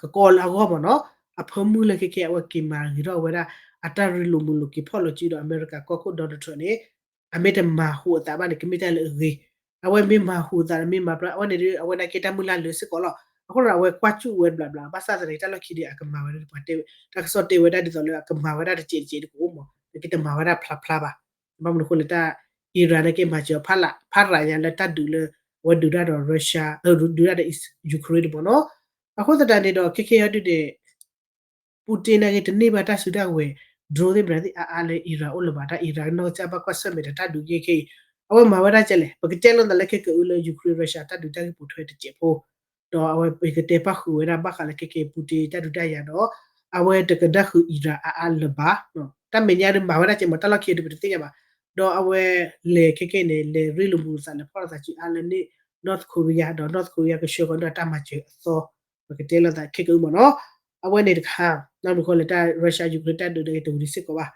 ကကီလၢအဂီၢ်မ့ၢ်နီၤ. အဖၢမုၢ်လၢခဲခဲအဝဲက့ၤမၤဂ့ၤထီၣ်ဝဲဒၣ် အတၢ်ရ့လိာ်မုာ်လိာ်က့ၤဖီၣ်လီၤစုဒီးအမဲရကၤကီၢ်ခိၣ် Donald Trump န့ၣ် အမ့ၢ်တမၤဟူးအသးဘၣ်န့ၣ် ကမ့ၢ်တၢ်လၢအဂ့ၤ. အဝဲမ့ၢ်မၤဟူးအသး မ့ၢ်မၤဘျါ အဝဲန့ၣ်ဒီး အဝဲနာ်က့တၢ်မုၢ်လၢ်လၢာ်စ့ၢ်ကီးလီၤ. အဃိဒီး အဝဲကွၢ်စူၣ်ဝဲဘျးဘျး ဘၣ်ဆၣ်သနာ်က့ တၢ်လီၢ်ခံဒီး အကမၤဝဲဒၣ်ပှၤတဲ တၢ်ကစီၣ်တဲဝဲဒၣ်ဒ်သိးလၢအကမၤဝဲဒၣ်တစဲးတစဲးတကအိၣ်မး နာ်က့တမၤဝဲဒၣ်ဖျါဖျါဘၣ်. ဘၣ်မနုၤအဃိလဲၣ် တၢ် Iran နာ်က့မၤစၢၤအီၤ ဖးရၤညါလၢတၢ်ဒုးလၢ အဝဲဒုးတၢ်ဒီး Russia ဒုးတၢ်ဒီး Ukraine တဘျီနီၤ. အဃိသတးန့ၣ်ဒီး ခဲခဲအံၤဒုးန့ၣ် Putin နာ်က့တန့ၢ်ဘၣ်တၢ်စုတၢ်ကဝဲၤ drone သ့ၣ်မတၤသ့ၣ်အါအါလၢ Iran အိၣ်လၢၤဘၣ်. တၢ် Iran နီၢ်ကစၢ်ဘၣ်ကွၢ်ဆၢၣ်မဲာ်ဒီးတၢ်ဒုးက့ခဲအံၤ အဝဲမၤဝဲဒၣ်ကဲလဲၣ် ပကတဲလိာ်သးလၢခဲကအုလၢ Ukraine Russia တၢ်ဒုးတၢ်ဂ့ၢ်ပိာ်ထွဲတစဲးဖိ ဒီးအဝဲပကတဲပၣ်ဃုာ်ဝဲဒၣ်ဘၣ်ဃးလၢခဲကဲပူၤတ့ၢ်တၢ်ဒုးတၢ်ယၤဒီး အဝဲတကနၣ်ဃုာ်အံရၣ်အါအါလၢၤဘၣ်. တၢ်မဲာ်ညါဒုးမၤဝဲဒၣ်ကဲမး တၢ်လီၢ်ခံဒုးပတသ့ၣ်ညါဘၣ်. ဒီးအဝဲလဲၤခဲကဲန့ၣ် လဲၤရ့လိာ်မုာ်သး လဲၤဖီၣ်လိာ်သးစုအါလၢန့ၣ် North Korea ဒီး North Korea ကဆှၢဃီၤဒီးတၢ်မၤစၢၤအသီ ပကတဲလိာ်သးခဲကအုမးနီၤ. အဝဲန့ၣ်တခါ နီၢ်မုၢ်ဃီလၢတၢ် Russia Ukraine တၢ်ဒုးန့ၣ်တဝံၤဒံးစ့ၢ်ကီးဘၣ်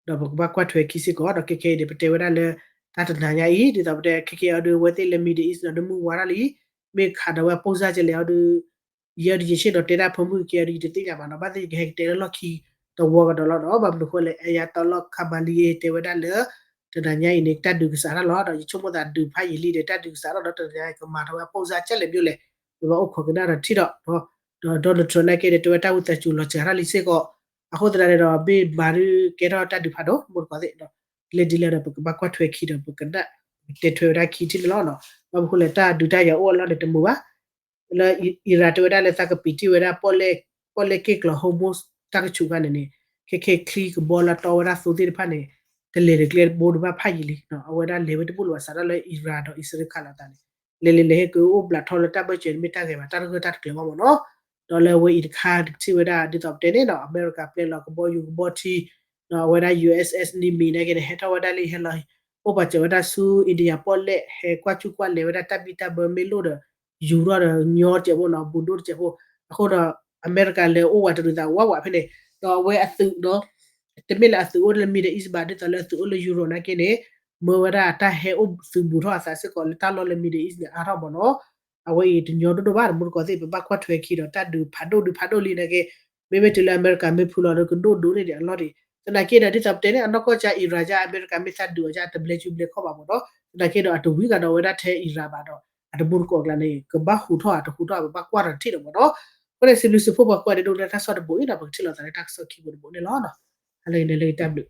ဒီးပကဘၣ်ကွၢ်ထွဲခံစ့ၢ်ကီး ဒီးခဲကဲအံၤန့ၣ် ပတဲဝဲဒၣ်လၢ တၢ်တနၤညါအံၤ ဒ်သိးပတဲခဲကဲအီၤဒီး အဝဲသ့ၣ်လၢ Middle East ဒီး နမုၢ်ဝါထီၣ်လံ မ့ၢ်ခးဒီးဝဲပိၢ်စၢ်ကလဲာ်အီၤဒီး ယဲဒီးယဆ့ၣ်နီၤတဲဒၣ်ဖိမုၣ်ကဲအီၤဒီး ယတသ့ၣ်ညါဘၣ်နီၤ ဘၣ်သ့ၣ်ယကဟဲကတဲလၢလီၢ်ခံတဝီကဒီးလီၤနီၤ. ဘၣ်မနုၤဃိလဲၣ် Ayatollah Khamenei တဲဝဲဒၣ်လၢ တနၤညါအံၤန့ၣ် တၢ်ဒုးကစးထီၣ်လီၤ ဒီးယဆိကမိၣ်သးဒုးဖးယံာ်လံဒီး တၢ်ဒုးကစးထီၣ်ဒီး တနၤညါအံၤကမၤထီၣ်ဝဲပိၢ်စၢ်ကလဲာ်ဘျိလဲၣ် ပဘၣ်အိၣ်ခိးကနၣ်ဒီးထံၣ်ဒီး ဒီး Donald Trump နာ်က့ဒီး တဲဝဲတၢ်ဝံသးစူၤလီၤစှၤထီၣ်လံစ့ၢ်ကီး အဃိသတးန့ၣ်ဒီး ဘ့ၣ်မၤဒုးကဲထီၣ်တၢ်ဒုးဖးဒိၣ် မိၢ်တကိးသ့ၣ်ဒီး လၢဒ်လဲၣ်ဒီး ပကဘၣ်ကွၢ်ထွဲခံဒီး ပကနၣ် တဲထွဲဝဲဒၣ်ခံထံၣ်န့ၣ်လီၤ. ဘၣ်မနုၤဃိလဲၣ် တၢ်ဒုးတၢ်ယၤအိၣ်အလီၢ်န့ၣ်တမုာ်ဘၣ် လၢ Iran တဲဝဲဒၣ်လၢသးကပံာ်တ့ၢ်ဝဲဒၣ် ပီၣ်လဲၣ်က့ၣ်ကျီၤ Hormuz တၢ်ကဆူးခါန့ၣ်န့ၣ် ခဲခဲချံကဘီလၢတီဝဲဒၣ်သိသ့ၣ်တဖၣ်န့ၣ် တလဲၤတကျဲတဘိဒုးဘၣ်ဖးယံာ်လံ အဝဲဒၣ်လဲၤဝဲတဘူၣ်လၢၤဘၣ် စးထီၣ်လၢ Iran ဒီးအံၣ်စရ့လးခးလိာ်သးန့ၣ် လဲၤလဲၤလဲၤဟဲက့ၤအိၣ်ဘျးထီလၢတၢ်ဘၢၣ်စၢၤန့ၣ် မ့ၢ်တၢ်ဂ့ၤဘၣ် တၢ်တဂၢၢ်တၢ်တကျၢၤဘၣ်မ့ၢ်နီၤ. ဒီးလၢအဝဲအံၤတခါ ကထံၣ်ဝဲဒၣ် ဒ်သိးပတဲန့ၣ်နီၤ အမဲရကၤပျဲလီၤကဘီယူၤကဘီထံ ဒီးအဝဲဒၣ် USS Nimitz နာ်က့န့ၣ် ဟဲထီၣ်ဝဲဒၣ်လံ ဟဲလီၤ အိၣ်ပာ်စၢၤဝဲဒၣ်ဆူ India ပီၣ်လဲၣ် ဟဲကွၢ်ဆူၣ်ကွၢ်လဲၤဝဲဒၣ်တၢ်ဘံၣ်တၢ်ဘၢမ့ၢ်လိၣ်ဒီး ယူၤထီၣ်ဒီးညီတစဲးဖိနီၤ ဘူးဒိၣ်တစဲးဖိ အဃိဒီး အမဲရကၤလဲၤအိၣ်ဝးတရံးသးဝးဝးဖဲန့ၣ် ဒီးအဝဲအသုးနီၤ တမ့ၢ်လၢအသုးအိၣ်လၢ Middle East ဘၣ် ဒ်သိးလၢအသုးအိၣ်လၢ Europe နာ်က့န့ၣ် မၢဝဲဒၣ်တၢ်ဟဲအိၣ်သုးဘူးထီၣ်အသးစ့ၢ်ကီးလၢတၢ်လီၢ်လၢ Middle East န့ၣ် အါထီၣ်မ့ၢ်နီၤ. အဝဲအံၤတညီဒိၣ်ဒိၣ်ဘၣ် တမူတကိးသ့ၣ် ပဘၣ်ကွၢ်ထွဲခံဒီး တၢ်ဒုးဖးဒိၣ်ဒုးဖးဒိၣ်လံနာ်က့ မ့မ့ၢ်တုၤလၢအမဲရကၤမ့ၢ်ဖုလီၤဒီး ကဒိၣ်ဒိၣ်န့ၢ်ဒံးအလီၢ်ဒံး သနာ်က့ဒီး ဒ်သိးပတဲန့ၣ် အနီၢ်ကီၢ်ကၢ Iran ကၢ အမဲရကၤမ့ၢ်သးဒုးအီၤကၢ တဘျဲစုဘျဲခီၣ်ဘၣ်မ့ၢ်နီၤ သနာ်က့ဒီး အတဝံၤကဒီးဝဲဒၣ်ထဲ Iran ဘၣ်ဒီး အတမူတကိးအကျါန့ၣ် ကဘၣ်ဟူးထီၣ်ဧါ တဟူးထီၣ်ဧါ ပဘၣ်ကွၢ်ဒီးထံၣ်ဒီးမ့ၢ်နီၤ. အဃိန့ၣ် စံးဘျုးစံးဖှိၣ်ပှၤကိးဂၤဒဲးဒိၣ်လၢတၢ်ကစီၣ်တဘိအံၤဒီး ပကထံၣ်လိာ်သးလၢတၢ်ကစီၣ်ခံဘိတဘိန့ၣ်လီၤ. ဟါလၢအဂ့ၤန့ၣ် လၢဂ့ၤတၢ်ဘျုး